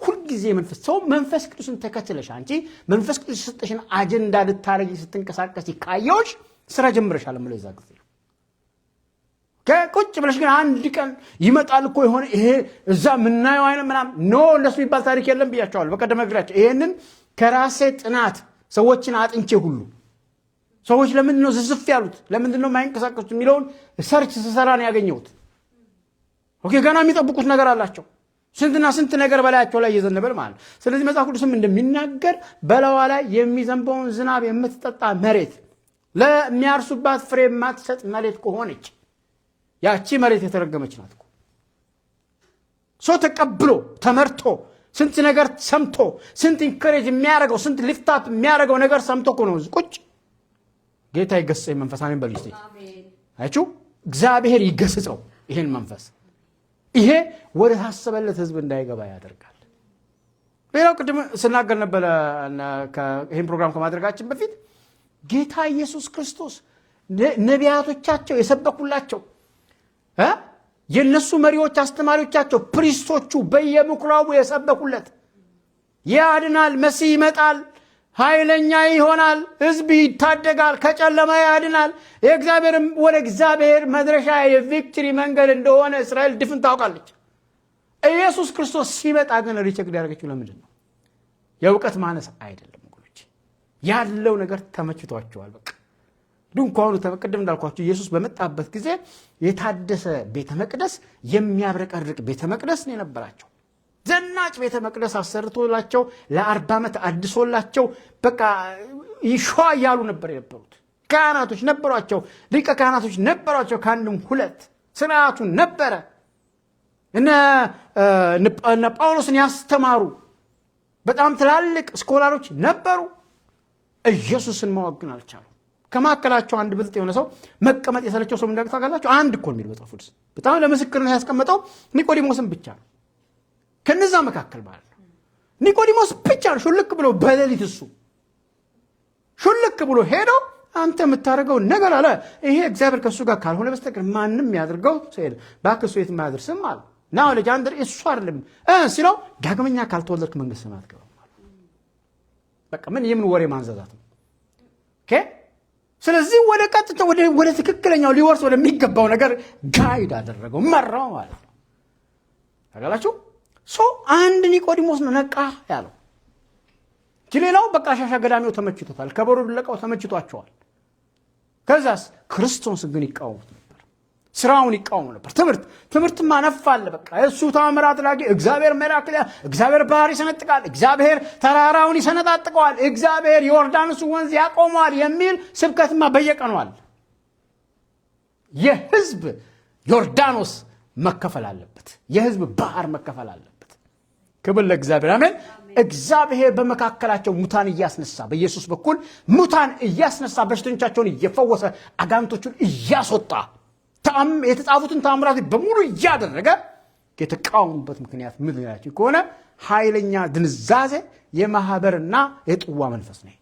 ሁልጊዜ መንፈስ ሰው መንፈስ ቅዱስን ተከትለሽ አንቺ መንፈስ ቅዱስ የሰጠሽን አጀንዳ ልታረጊ ስትንቀሳቀሲ ካየሁሽ ስራ ጀምረሻል የምለው የዛ ጊዜ ነው። ቁጭ ብለሽ ግን አንድ ቀን ይመጣል እኮ የሆነ ይሄ እዛ የምናየው አይነት ምናምን፣ no፣ እንደሱ የሚባል ታሪክ የለም ብያቸዋለሁ። በቀደም ነግሬያቸው ይሄንን ከራሴ ጥናት ሰዎችን አጥንቼ ሁሉ ሰዎች ለምንድን ነው ዝዝፍ ያሉት፣ ለምንድን ነው የማይንቀሳቀሱት የሚለውን search ስሰራ ነው ያገኘሁት። Okay፣ ገና የሚጠብቁት ነገር አላቸው። ስንትና ስንት ነገር በላያቸው ላይ እየዘነበ ማለት ነው። ስለዚህ መጽሐፍ ቅዱስም እንደሚናገር በላዋ ላይ የሚዘንበውን ዝናብ የምትጠጣ መሬት ለሚያርሱባት ፍሬ የማትሰጥ መሬት ከሆነች ያቺ መሬት የተረገመች ናት እኮ። ሰው ተቀብሎ፣ ተመርቶ፣ ስንት ነገር ሰምቶ፣ ስንት encourage የሚያደርገው፣ ስንት lift up የሚያደርገው ነገር ሰምቶ እኮ ነው ቁጭ። ጌታ ይገስጸኝ መንፈስ፣ አሜን በሉ እስቲ። አያችሁ፣ እግዚአብሔር ይገስጸው ይሄን መንፈስ። ይሄ ወደ ታሰበለት ህዝብ እንዳይገባ ያደርጋል። ሌላው ቅድም ስናገር ነበረ ይህን ፕሮግራም ከማድረጋችን በፊት፣ ጌታ ኢየሱስ ክርስቶስ ነቢያቶቻቸው የሰበኩላቸው፣ የእነሱ መሪዎች፣ አስተማሪዎቻቸው፣ priest ኦቹ በየምኩራቡ የሰበኩለት ያድናል፣ መሲህ ይመጣል፣ ኃይለኛ ይሆናል፣ ህዝብ ይታደጋል፣ ከጨለማ ያድናል፣ የእግዚአብሔር ወደ እግዚአብሔር መድረሻ የ victory መንገድ እንደሆነ እስራኤል ድፍን ታውቃለች። ኢየሱስ ክርስቶስ ሲመጣ ግን reject ያደረገችው ለምንድን ነው? የእውቀት ማነስ አይደለም ወገኖች፣ ያለው ነገር ተመችቷቸዋል። በቃ ድንኳኑ ቅድም እንዳልኳቸው ኢየሱስ በመጣበት ጊዜ የታደሰ ቤተ መቅደስ፣ የሚያብረቀርቅ ቤተ መቅደስ ነው የነበራቸው። ዘናጭ ቤተ መቅደስ አሰርቶላቸው ለ40 ዓመት አድሶላቸው በቃ ይሿ እያሉ ነበር የነበሩት። ካህናቶች ነበሯቸው፣ ሊቀ ካህናቶች ነበሯቸው፣ ከአንድም ሁለት ስርዓቱ ነበረ። እነ ጳውሎስን ያስተማሩ በጣም ትላልቅ scholar ኦች ነበሩ። ኢየሱስን ማወቅ ግን አልቻሉ። ከመካከላቸው አንድ ብልጥ የሆነ ሰው፣ መቀመጥ የሰለቸው ሰው እንዳለ ታውቃላችሁ። አንድ እኮ የሚል መጽሐፍ ቅዱስ በጣም ለምስክርነት ያስቀመጠው ኒቆዲሞስን ብቻ ነው። ከነዛ መካከል ማለት ነው። ኒቆዲሞስ ብቻ ነው ሹልክ ብሎ በሌሊት እሱ ሹልክ ብሎ ሄዶ አንተ የምታደርገው ነገር አለ፣ ይሄ እግዚአብሔር ከእሱ ጋር ካልሆነ በስተቀር ማንም ያደርገው ሰው የለም። እባክህ እሱ የትም አያደርስም አለ። ና ልጅ አንድ እሱ አይደለም ሲለው ዳግመኛ ካልተወለድክ መንግስተ ሰማያት አትገባም አለ። በቃ ምን የምን ወሬ ማንዛዛት ነው? Okay፣ ስለዚህ ወደ ቀጥታ ወደ ትክክለኛው ሊወርስ ወደሚገባው ነገር guide አደረገው፣ መራው ማለት ነው። ታውቃላችሁ፣ so አንድ ኒቆዲሞስ ነው ነቃ ያለው እንጂ ሌላው በቃ ሻሻ ገዳሚው ተመችቶታል፣ ከበሮ ድለቃው ተመችቷቸዋል። ከዛስ ክርስቶስን ግን ይቃወሙት ነበር፣ ስራውን ይቃወሙ ነበር። ትምህርትማ ነፍ አለ። በቃ እሱ ተአምር አድራጊ፣ እግዚአብሔር miracle፣ እግዚአብሔር ባህር ይሰነጥቃል፣ እግዚአብሔር ተራራውን ይሰነጣጥቀዋል፣ እግዚአብሔር ዮርዳኖስ ወንዝ ያቆመዋል የሚል ስብከትማ በየቀኑ አለ። የህዝብ ዮርዳኖስ መከፈል አለበት። የህዝብ ባህር መከፈል አለበት። ክብር ለእግዚአብሔር፣ አሜን። እግዚአብሔር በመካከላቸው ሙታን እያስነሳ፣ በኢየሱስ በኩል ሙታን እያስነሳ፣ በሽተኞቻቸውን እየፈወሰ፣ አጋንንቶቹን እያስወጣ፣ የተጻፉትን ተአምራት በሙሉ እያደረገ የተቃወሙበት ምክንያት ምን ያላችሁ ከሆነ ኃይለኛ ድንዛዜ፣ የማህበርና የጥዋ መንፈስ ነው።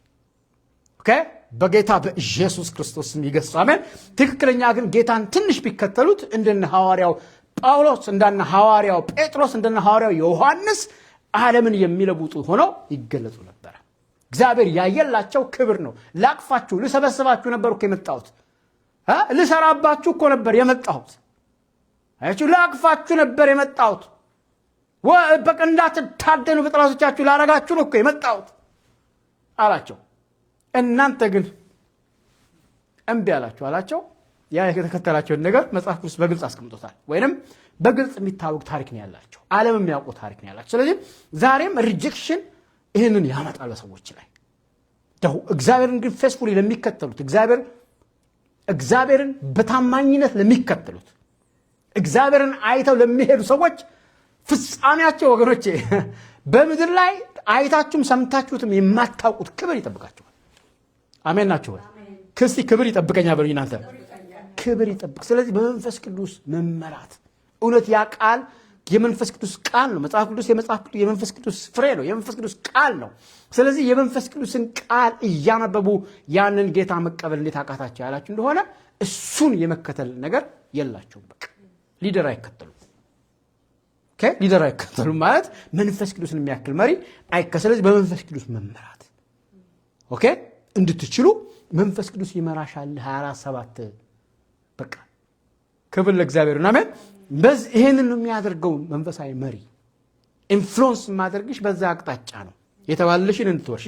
Okay፣ በጌታ በኢየሱስ ክርስቶስ ስም ይገስጽ። አሜን። ትክክለኛ ግን ጌታን ትንሽ ቢከተሉት እንደነ ሐዋርያው ጳውሎስ፣ እንደነ ሐዋርያው ጴጥሮስ፣ እንደነ ሐዋርያው ዮሐንስ ዓለምን የሚለውጡ ሆነው ይገለጹ ነበረ። እግዚአብሔር ያየላቸው ክብር ነው። ላቅፋችሁ ልሰበስባችሁ ነበር እኮ የመጣሁት፣ ልሰራባችሁ እኮ ነበር የመጣሁት። አያችሁ፣ ላቅፋችሁ ነበር የመጣሁት። በቃ እንዳትታደኑ በጠላቶቻችሁ ላረጋችሁ ነው እኮ የመጣሁት አላቸው። እናንተ ግን እምቢ አላችሁ አላቸው። ያ የተከተላቸውን ነገር መጽሐፍ ቅዱስ በግልጽ አስቀምጦታል። ወይንም በግልጽ የሚታወቅ ታሪክ ነው ያላቸው፣ ዓለም የሚያውቁ ታሪክ ነው ያላቸው። ስለዚህ ዛሬም rejection ይህንን ያመጣል በሰዎች ላይ። እግዚአብሔርን ግን faithfully ለሚከተሉት፣ እግዚአብሔርን በታማኝነት ለሚከተሉት፣ እግዚአብሔርን አይተው ለሚሄዱ ሰዎች ፍጻሜያቸው ወገኖቼ በምድር ላይ አይታችሁም ሰምታችሁትም የማታውቁት ክብር ይጠብቃቸዋል። አሜን ናችሁ ወይ? እስቲ ክብር ይጠብቀኛል በሉ እናንተ፣ ክብር ይጠብቅ። ስለዚህ በመንፈስ ቅዱስ መመራት እውነት ያ ቃል የመንፈስ ቅዱስ ቃል ነው። መጽሐፍ ቅዱስ የመጽሐፍ ቅዱስ የመንፈስ ቅዱስ ፍሬ ነው። የመንፈስ ቅዱስ ቃል ነው። ስለዚህ የመንፈስ ቅዱስን ቃል እያነበቡ ያንን ጌታ መቀበል እንዴት አቃታቸው ያላችሁ እንደሆነ እሱን የመከተል ነገር የላቸውም። በቃ leader አይከተሉም። Okay፣ leader አይከተሉም ማለት መንፈስ ቅዱስን የሚያክል መሪ አይከ ስለዚህ በመንፈስ ቅዱስ መመራት okay እንድትችሉ መንፈስ ቅዱስ ይመራሻል 24/7። በቃ ክብር ለእግዚአብሔር፣ አሜን። በዚህ ይሄንን ነው የሚያደርገው መንፈሳዊ መሪ። Influence ማድረግሽ በዛ አቅጣጫ ነው፣ የተባለልሽን እንድትወርሺ፣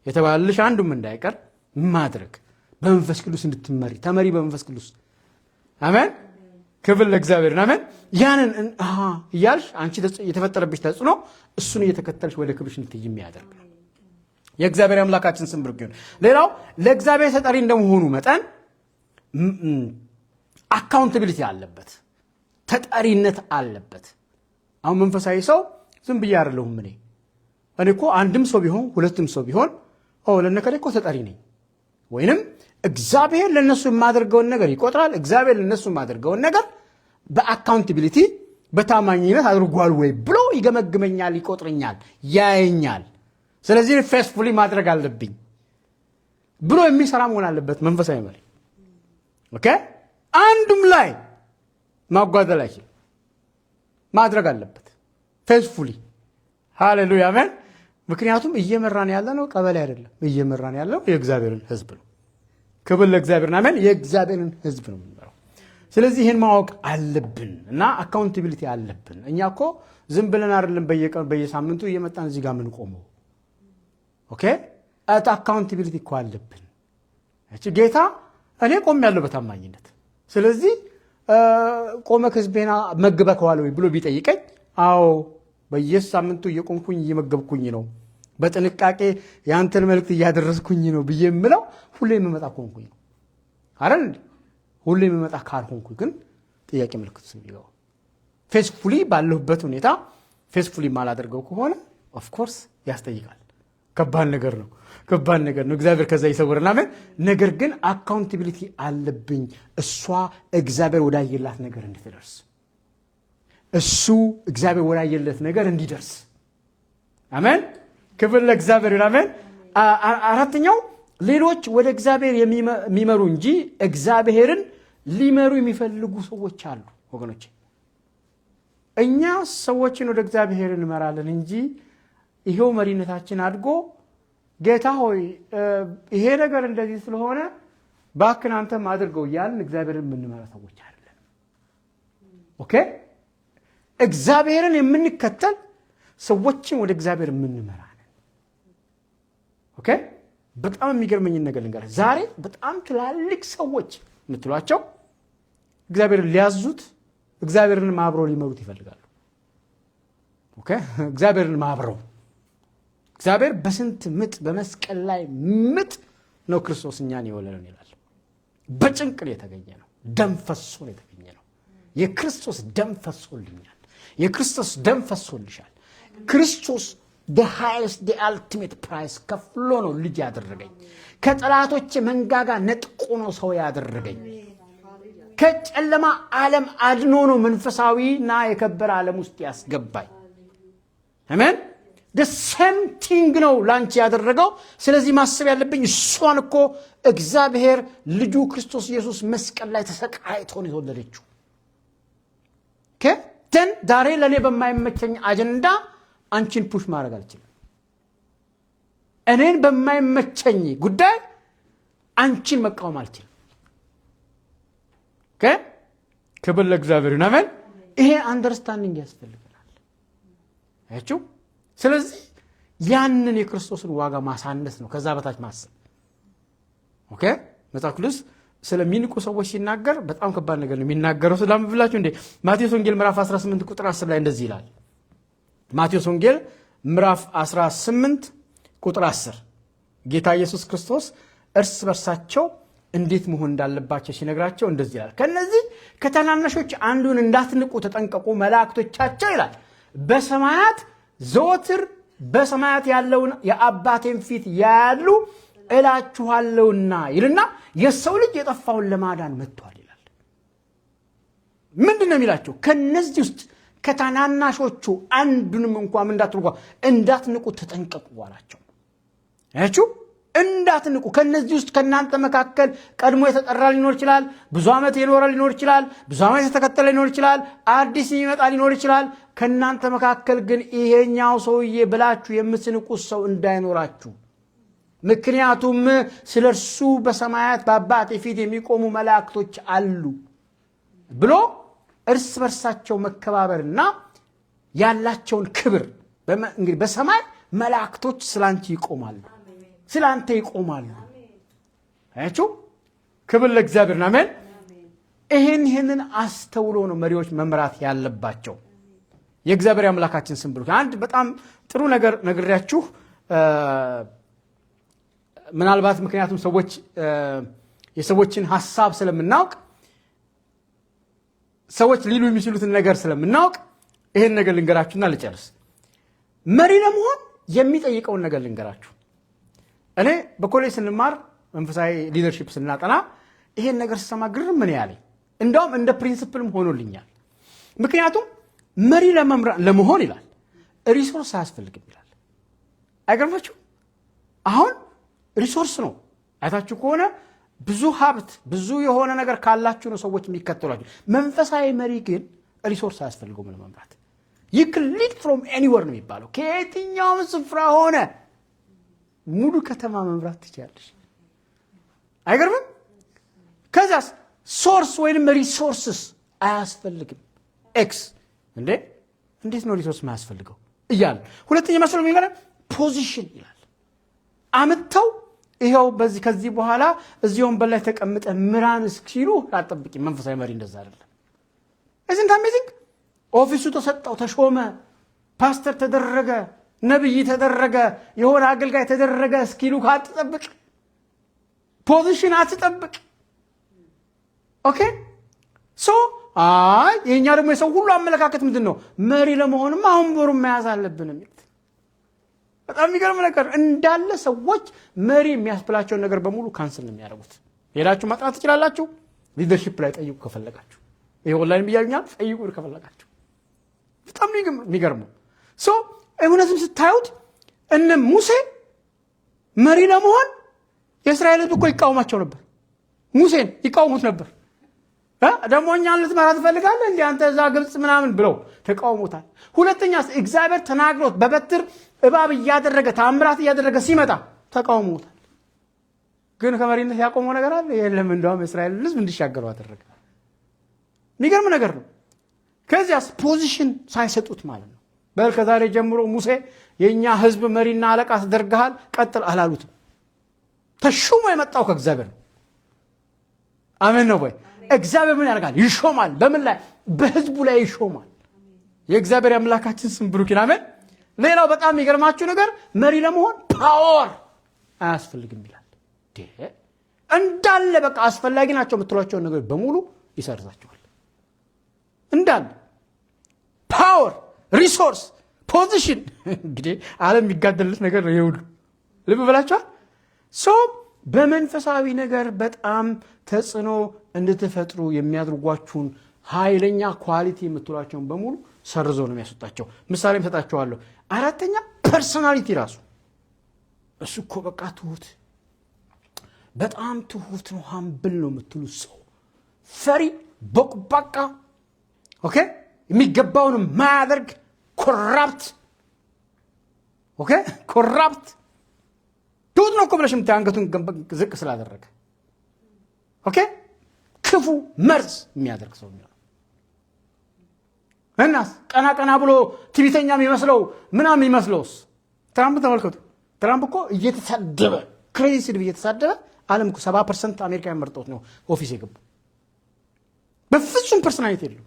የተባለልሽ አንዱም እንዳይቀር ማድረግ፣ በመንፈስ ቅዱስ እንድትመሪ፣ ተመሪ በመንፈስ ቅዱስ፣ አሜን። ክብር ለእግዚአብሔር፣ አሜን። ያንን እያልሽ አንቺ የተፈጠረብሽ ተጽዕኖ እሱን እየተከተልሽ ወደ ክብርሽ እንድትይ የሚያደርግ ነው። የእግዚአብሔር አምላካችን ስም ብሩክ ይሁን። ሌላው ለእግዚአብሔር ተጠሪ እንደመሆኑ መጠን accountability አለበት፣ ተጠሪነት አለበት። አሁን መንፈሳዊ ሰው ዝም ብዬ አይደለሁም። እኔ እኮ አንድም ሰው ቢሆን ሁለትም ሰው ቢሆን ለነከሌ እኮ ተጠሪ ነኝ፣ ወይንም እግዚአብሔር ለነሱ የማደርገውን ነገር ይቆጥራል። እግዚአብሔር ለነሱ የማደርገውን ነገር በ accountability በታማኝነት አድርጓል ወይ ብሎ ይገመግመኛል፣ ይቆጥረኛል፣ ያየኛል። ስለዚህ faithfully ማድረግ አለብኝ ብሎ የሚሰራ መሆን አለበት መንፈሳዊ መሪ። Okay፣ አንዱም ላይ ማጓደል አይችልም፣ ማድረግ አለበት faithfully። ሃሌሉያ፣ አሜን። ምክንያቱም እየመራን ያለ ነው ቀበሌ አይደለም፣ እየመራን ያለው የእግዚአብሔርን ሕዝብ ነው። ክብር ለእግዚአብሔር፣ አሜን። የእግዚአብሔርን ሕዝብ ነው የምንመራው። ስለዚህ ይህን ማወቅ አለብን እና accountability አለብን። እኛ እኮ ዝም ብለን አይደለም በየቀኑ በየሳምንቱ እየመጣን እዚህ ጋር የምንቆመው። Okay፣ accountability እኮ አለብን። ጌታ እኔ ቆሜያለሁ በታማኝነት። ስለዚህ ቆመህ ህዝቤን መግበኸዋል ወይ ብሎ ቢጠይቀኝ፣ አዎ፣ በየሳምንቱ እየቆምኩኝ እየመገብኩኝ ነው፣ በጥንቃቄ የአንተን መልእክት እያደረስኩኝ ነው ብዬ የምለው ሁሌ የምመጣ ከሆንኩኝ ነው አይደል? ሁሌ የምመጣ ካልሆንኩኝ ግን ጥያቄ ምልክት ውስጥ የሚገባው፣ faithfully ባለሁበት ሁኔታ faithfully የማላደርገው ከሆነ of course ያስጠይቃል። ከባድ ነገር ነው። ከባድ ነገር ነው። እግዚአብሔር ከዛ ይሰውረን። አሜን። ነገር ግን accountability አለብኝ። እሷ እግዚአብሔር ወዳየላት ነገር እንድትደርስ፣ እሱ እግዚአብሔር ወዳየለት ነገር እንዲደርስ። አሜን። ክብር ለእግዚአብሔር ይሁን። አሜን። አራተኛው ሌሎች ወደ እግዚአብሔር የሚመሩ እንጂ እግዚአብሔርን ሊመሩ የሚፈልጉ ሰዎች አሉ ወገኖቼ። እኛ ሰዎችን ወደ እግዚአብሔር እንመራለን እንጂ ይሄው መሪነታችን አድጎ ጌታ ሆይ፣ ይሄ ነገር እንደዚህ ስለሆነ ባክን አንተም አድርገው እያልን እግዚአብሔርን የምንመራ ሰዎች አይደለንም። Okay፣ እግዚአብሔርን የምንከተል፣ ሰዎችን ወደ እግዚአብሔር የምንመራ ነን። Okay፣ በጣም የሚገርመኝን ነገር ልንገርህ። ዛሬ በጣም ትላልቅ ሰዎች የምትሏቸው እግዚአብሔርን ሊያዙት፣ እግዚአብሔርን አብረው ሊመሩት ይፈልጋሉ። Okay፣ እግዚአብሔርን አብረው። እግዚአብሔር በስንት ምጥ፣ በመስቀል ላይ ምጥ ነው ክርስቶስ እኛን የወለደን ይላል። በጭንቅ ነው የተገኘ ነው። ደም ፈሶ ነው የተገኘ ነው። የክርስቶስ ደም ፈሶልኛል። የክርስቶስ ደም ፈሶልሻል። ክርስቶስ the highest, the ultimate price ከፍሎ ነው ልጅ ያደረገኝ። ከጠላቶቼ መንጋጋ ነጥቆ ነው ሰው ያደረገኝ። ከጨለማ ዓለም አድኖ ነው መንፈሳዊና የከበረ ዓለም ውስጥ ያስገባኝ። አሜን። The same thing ነው ላንቺ ያደረገው። ስለዚህ ማሰብ ያለብኝ እሷን እኮ እግዚአብሔር ልጁ ክርስቶስ ኢየሱስ መስቀል ላይ ተሰቃይቶ ነው የወለደችው። Then ዛሬ ለእኔ በማይመቸኝ አጀንዳ አንቺን push ማድረግ አልችልም። እኔን በማይመቸኝ ጉዳይ አንቺን መቃወም አልችልም። ክብር ለእግዚአብሔር ይሁን። አሜን። ይሄ understanding ያስፈልገናል። አያችሁ። ስለዚህ ያንን የክርስቶስን ዋጋ ማሳነስ ነው፣ ከዛ በታች ማሰብ። Okay፣ መጽሐፍ ቅዱስ ስለሚንቁ ሰዎች ሲናገር በጣም ከባድ ነገር ነው የሚናገረው። ስላምብላችሁ እንዴ፣ ማቴዎስ ወንጌል ምዕራፍ 18 ቁጥር 10 ላይ እንደዚህ ይላል። ማቴዎስ ወንጌል ምዕራፍ 18 ቁጥር 10 ጌታ ኢየሱስ ክርስቶስ እርስ በርሳቸው እንዴት መሆን እንዳለባቸው ሲነግራቸው እንደዚህ ይላል። ከነዚህ ከታናናሾች አንዱን እንዳትንቁ ተጠንቀቁ፣ መላእክቶቻቸው ይላል በሰማያት ዘወትር በሰማያት ያለውን የአባቴን ፊት ያያሉ እላችኋለሁና ይልና የሰው ልጅ የጠፋውን ለማዳን መጥቷል ይላል። ምንድን ነው የሚላቸው? ከነዚህ ውስጥ ከታናናሾቹ አንዱንም እንኳ ምን እንዳትሉ፣ እንዳትንቁ ተጠንቀቁ አላቸው። አያችሁ፣ እንዳትንቁ። ከነዚህ ውስጥ ከእናንተ መካከል ቀድሞ የተጠራ ሊኖር ይችላል። ብዙ ዓመት የኖረ ሊኖር ይችላል። ብዙ ዓመት የተከተለ ሊኖር ይችላል። አዲስ የሚመጣ ሊኖር ይችላል። ከእናንተ መካከል ግን ይሄኛው ሰውዬ ብላችሁ የምትንቁት ሰው እንዳይኖራችሁ፣ ምክንያቱም ስለ እርሱ በሰማያት በአባቴ ፊት የሚቆሙ መላእክቶች አሉ ብሎ እርስ በርሳቸው መከባበርና ያላቸውን ክብር፣ እንግዲህ በሰማይ መላእክቶች ስላንቺ ይቆማሉ፣ ስለ አንተ ይቆማሉ። አያችሁ፣ ክብር ለእግዚአብሔር፣ አሜን። ይህንን አስተውሎ ነው መሪዎች መምራት ያለባቸው። የእግዚአብሔር አምላካችን ስም ብሩክ። አንድ በጣም ጥሩ ነገር ነግሬያችሁ ምናልባት፣ ምክንያቱም ሰዎች የሰዎችን ሀሳብ ስለምናውቅ፣ ሰዎች ሊሉ የሚችሉትን ነገር ስለምናውቅ ይሄን ነገር ልንገራችሁና ልጨርስ። መሪ ለመሆን የሚጠይቀውን ነገር ልንገራችሁ። እኔ በኮሌጅ ስንማር መንፈሳዊ leadership ስናጠና ይሄን ነገር ስሰማ ግርም ምን ያለኝ፣ እንደውም እንደ principle ም ሆኖልኛል። ምክንያቱም መሪ ለመሆን ይላል resource አያስፈልግም ይላል። አይገርማችሁ? አሁን resource ነው። አይታችሁ ከሆነ ብዙ ሀብት፣ ብዙ የሆነ ነገር ካላችሁ ነው ሰዎች የሚከተሏችሁ። መንፈሳዊ መሪ ግን resource አያስፈልገውም ለመምራት። You can lead from anywhere ነው የሚባለው። ከየትኛውም ስፍራ ሆነ ሙሉ ከተማ መምራት ትችላለሽ። አይገርምም? ከዛስ source ወይንም resources አያስፈልግም። ኤክስ እንዴ፣ እንዴት ነው resource የማያስፈልገው እያለ፣ ሁለተኛ መስሎ የሚገ position ይላል። አምጥተው ይኸው በዚህ ከዚህ በኋላ እዚህ ወንበር ላይ ተቀምጠህ ምራን እስኪሉ አትጠብቂ። መንፈሳዊ መሪ እንደዛ አይደለም። Isn't amazing? Office ኡ ተሰጠው፣ ተሾመ፣ ፓስተር ተደረገ፣ ነብይ ተደረገ፣ የሆነ አገልጋይ ተደረገ እስኪሉ አትጠብቅ። Position አትጠብቅ። Okay, so አይ የእኛ ደግሞ የሰው ሁሉ አመለካከት ምንድን ነው? መሪ ለመሆንማ ወንበሩን መያዝ አለብን የሚሉት። በጣም የሚገርም ነገር እንዳለ ሰዎች መሪ የሚያስብላቸውን ነገር በሙሉ cancel ነው የሚያደርጉት። ሄዳችሁ ማጥናት ትችላላችሁ። Leadership ላይ ጠይቁ ከፈለጋችሁ። ይሄ ኦንላይን ብያኛል፣ ጠይቁ ከፈለጋችሁ። በጣም የሚገርመው፣ so እውነትም ስታዩት እነ ሙሴ መሪ ለመሆን የእስራኤል ሕዝብ እኮ ይቃወማቸው ነበር። ሙሴን ይቃወሙት ነበር። ደግሞ እኛን ልትመራ ትፈልጋለህ እንዲ አንተ እዛ ግብፅ ምናምን ብለው ተቃውሞታል። ሁለተኛ እግዚአብሔር ተናግሮት በበትር እባብ እያደረገ ታምራት እያደረገ ሲመጣ ተቃውሞታል። ግን ከመሪነት ያቆመው ነገር አለ? የለም። እንደውም የእስራኤል ሕዝብ እንዲሻገሩ አደረገ። የሚገርም ነገር ነው። ከዚያስ position ሳይሰጡት ማለት ነው። በል ከዛሬ ጀምሮ ሙሴ የእኛ ሕዝብ መሪና አለቃ ተደርገሃል፣ ቀጥል አላሉትም። ተሹሞ የመጣው ከእግዚአብሔር ነው። አሜን ነው ወይ? እግዚአብሔር ምን ያደርጋል? ይሾማል። በምን ላይ? በህዝቡ ላይ ይሾማል። የእግዚአብሔር አምላካችን ስም ብሩክ ይሁን። አሜን። ሌላው በጣም የሚገርማችሁ ነገር መሪ ለመሆን power አያስፈልግም ይላል። እንዳለ በቃ አስፈላጊ ናቸው የምትሏቸውን ነገሮች በሙሉ ይሰርዛቸዋል። እንዳለ power፣ resource፣ position። እንግዲህ ዓለም የሚጋደልለት ነገር ነው ይሄ ሁሉ። ልብ ብላችኋል። So በመንፈሳዊ ነገር በጣም ተጽዕኖ እንድትፈጥሩ የሚያደርጓችሁን ኃይለኛ quality የምትሏቸውን በሙሉ ሰርዞ ነው የሚያስወጣቸው። ምሳሌም ሰጣችኋለሁ። አራተኛ personality ራሱ። እሱ እኮ በቃ ትሁት፣ በጣም ትሁት ነው፣ humble ነው የምትሉ ሰው ፈሪ፣ ቦቅባቃ፣ okay፣ የሚገባውን የማያደርግ corrupt፣ okay፣ corrupt። ትሁት ነው እኮ ብለሽ የምታይ አንገቱን ዝቅ ስላደረገ፣ okay፣ ክፉ መርዝ የሚያደርግ ሰው የሚሆነው። እናስ ቀና ቀና ብሎ ትዕቢተኛ የሚመስለው ምናምን የሚመስለውስ? ትራምፕ ተመልከቱ። ትራምፕ እኮ እየተሳደበ፣ crazy ስድብ እየተሳደበ ዓለም እኮ 70% አሜሪካ መርጦት ነው office የገቡ። በፍጹም personality የለው።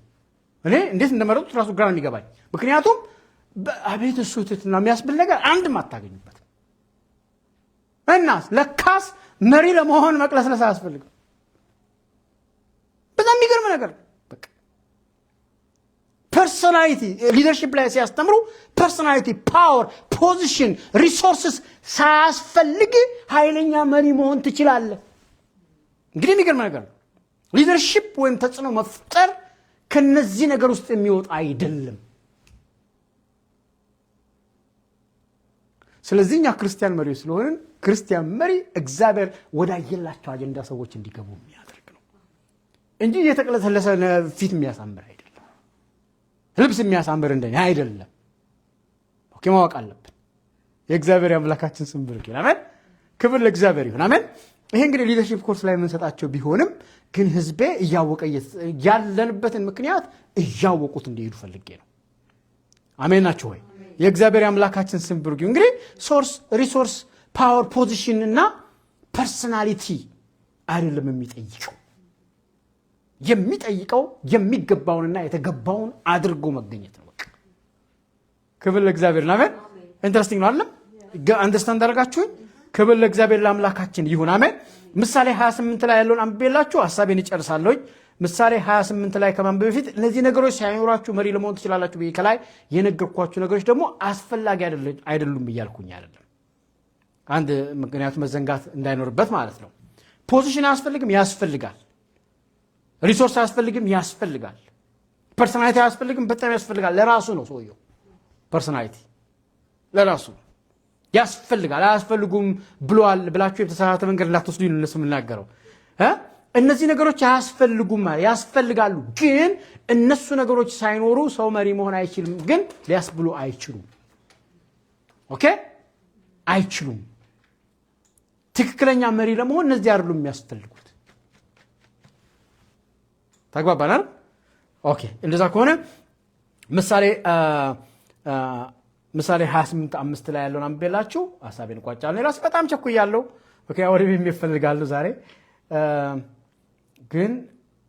እኔ እንዴት እንደመረጡት ራሱ ግራ ነው የሚገባኝ። ምክንያቱም አቤት እሱ ትህትና የሚያስብል ነገር አንድም አታገኙበትም። እና ለካስ መሪ ለመሆን መቅለስለስ አያስፈልግም። በጣም የሚገርም ነገር ነው። Personality leadership ላይ ሲያስተምሩ personality፣ power፣ position፣ resources ሳያስፈልግ ኃይለኛ መሪ መሆን ትችላለህ። እንግዲህ የሚገርም ነገር ነው። Leadership ወይም ተጽዕኖ መፍጠር ከነዚህ ነገር ውስጥ የሚወጣ አይደለም። ስለዚህ እኛ ክርስቲያን መሪዎች ስለሆንን ክርስቲያን መሪ እግዚአብሔር ወዳየላቸው አጀንዳ ሰዎች እንዲገቡ የሚያደርግ ነው እንጂ እየተቅለሰለሰ ፊት የሚያሳምር አይደለም። ልብስ የሚያሳምር እንደኛ አይደለም። Okay፣ ማወቅ አለብን። የእግዚአብሔር አምላካችን ስም ብሩክ ይሁን። አሜን። ክብር ለእግዚአብሔር ይሁን። አሜን። ይሄ እንግዲህ leadership course ላይ የምንሰጣቸው ቢሆንም ግን ህዝቤ እያወቀ ያለንበትን ምክንያት እያወቁት እንዲሄዱ ፈልጌ ነው። አሜን ናችሁ ወይ? የእግዚአብሔር አምላካችን ስም ብሩክ ይሁን። እንግዲህ source፣ resource፣ power፣ position እና personality አይደለም የሚጠይቀው። የሚጠይቀው የሚገባውንና የተገባውን አድርጎ መገኘት ነው። በቃ ክብር ለእግዚአብሔር። አሜን። Interesting ነው አይደለም? Understand አደረጋችሁኝ? ክብር ለእግዚአብሔር ለአምላካችን ይሁን። አሜን። ምሳሌ 28 ላይ ያለውን አንብቤላችሁ ሀሳቤን እጨርሳለሁኝ። ምሳሌ 28 ላይ ከማንበብ በፊት እነዚህ ነገሮች ሳይኖራችሁ መሪ ለመሆን ትችላላችሁ ብዬ ከላይ የነገርኳችሁ ነገሮች ደግሞ አስፈላጊ አይደሉም እያልኩኝ አይደለም። አንድ ምክንያቱ መዘንጋት እንዳይኖርበት ማለት ነው። Position አያስፈልግም? ያስፈልጋል። Resource አያስፈልግም? ያስፈልጋል። Personality አያስፈልግም? በጣም ያስፈልጋል። ለራሱ ነው ሰውየው፣ personality ለራሱ ያስፈልጋል። አያስፈልጉም ብሏል ብላችሁ የተሳሳተ መንገድ እንዳትወስዱ እነሱ የምናገረው። እነዚህ ነገሮች አያስፈልጉም፣ ያስፈልጋሉ። ግን እነሱ ነገሮች ሳይኖሩ ሰው መሪ መሆን አይችልም። ግን ሊያስብሉ አይችሉም። Okay፣ አይችሉም። ትክክለኛ መሪ ለመሆን እነዚህ አይደሉም የሚያስፈልጉት። ተግባባናል? Okay፣ እንደዛ ከሆነ ምሳሌ 28:5 ላይ ያለውን አንብቤላችሁ ሀሳቤን እቋጫለሁ። እኔ ራሴ በጣም ቸኩያለሁ። Okay፣ ወደ ቤት ይፈልጋሉ ዛሬ ግን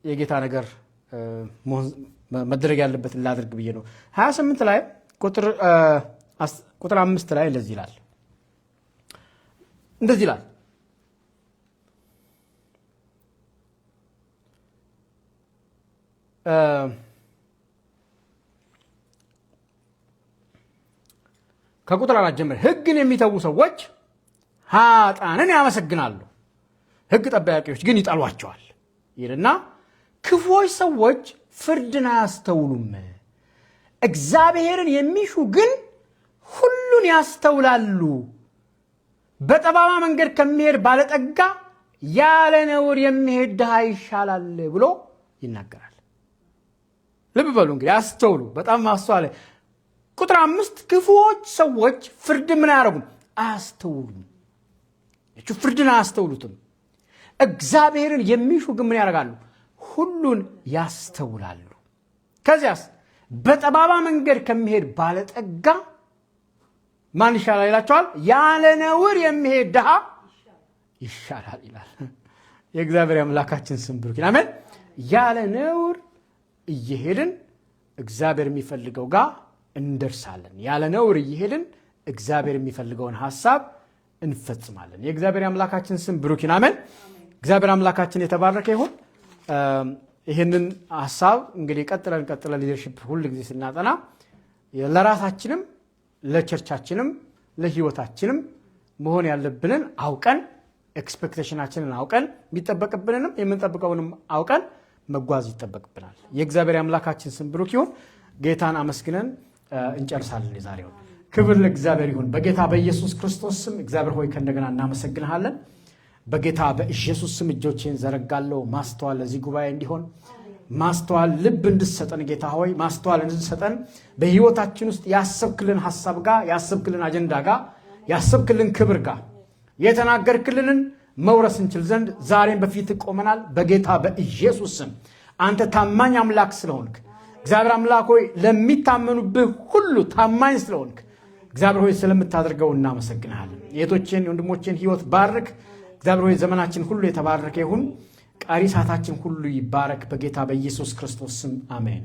የጌታ ነገር መደረግ ያለበትን ላድርግ ብዬ ነው። 28 ላይ ቁጥር 5 ላይ እንደዚህ ይላል፣ እንደዚህ ይላል። ከቁጥር 4 ጀምር፣ ሕግን የሚተዉ ሰዎች ኃጥአንን ያመሰግናሉ፣ ሕግ ጠባቂዎች ግን ይጠሏቸዋል ይልና ክፉዎች ሰዎች ፍርድን አያስተውሉም፣ እግዚአብሔርን የሚሹ ግን ሁሉን ያስተውላሉ። በጠማማ መንገድ ከሚሄድ ባለጠጋ ያለ ነውር የሚሄድ ድሃ ይሻላል ብሎ ይናገራል። ልብ በሉ እንግዲህ አስተውሉ፣ በጣም ማስተዋል። ቁጥር 5 ክፉዎች ሰዎች ፍርድ ምን አያደርጉም? አያስተውሉም። ፍርድን አያስተውሉትም። እግዚአብሔርን የሚሹ ግን ምን ያደርጋሉ? ሁሉን ያስተውላሉ። ከዚያስ በጠባባ መንገድ ከሚሄድ ባለጠጋ ማን ይሻላል ይላቸዋል? ያለ ነውር የሚሄድ ድሃ ይሻላል ይላል። የእግዚአብሔር አምላካችን ስም ብሩክ ይሁን። አሜን። ያለ ነውር እየሄድን እግዚአብሔር የሚፈልገው ጋር እንደርሳለን። ያለ ነውር እየሄድን እግዚአብሔር የሚፈልገውን ሐሳብ እንፈጽማለን። የእግዚአብሔር አምላካችን ስም ብሩክ ይሁን። አሜን። እግዚአብሔር አምላካችን የተባረከ ይሁን። ይህንን ሐሳብ እንግዲህ ቀጥለን ቀጥለን leadership ሁል ጊዜ ስናጠና ለራሳችንም ለ church ኣችንም ለህይወታችንም መሆን ያለብንን አውቀን expectation ኣችንን አውቀን የሚጠበቅብንንም የምንጠብቀውንም አውቀን መጓዝ ይጠበቅብናል። የእግዚአብሔር አምላካችን ስም ብሩክ ይሁን። ጌታን አመስግነን እንጨርሳለን የዛሬውን። ክብር ለእግዚአብሔር ይሁን። በጌታ በኢየሱስ ክርስቶስ ስም እግዚአብሔር ሆይ ከእንደገና እናመሰግንሃለን። በጌታ በኢየሱስ ስም እጆቼን ዘረጋለሁ። ማስተዋል ለዚህ ጉባኤ እንዲሆን፣ ማስተዋል ልብ እንድትሰጠን፣ ጌታ ሆይ ማስተዋል እንድትሰጠን፣ በህይወታችን ውስጥ ያሰብክልን ሐሳብ ጋር፣ ያሰብክልን አጀንዳ ጋር፣ ያሰብክልን ክብር ጋር የተናገርክልንን መውረስ እንችል ዘንድ ዛሬም በፊት ቆመናል። በጌታ በኢየሱስ ስም አንተ ታማኝ አምላክ ስለሆንክ፣ እግዚአብሔር አምላክ ሆይ ለሚታመኑብህ ሁሉ ታማኝ ስለሆንክ፣ እግዚአብሔር ሆይ ስለምታደርገው እናመሰግንሃለን። የእህቶቼን የወንድሞቼን ህይወት ባርክ። እግዚአብሔር ሆይ ዘመናችን ሁሉ የተባረከ ይሁን። ቀሪ ሰዓታችን ሁሉ ይባረክ። በጌታ በኢየሱስ ክርስቶስ ስም አሜን።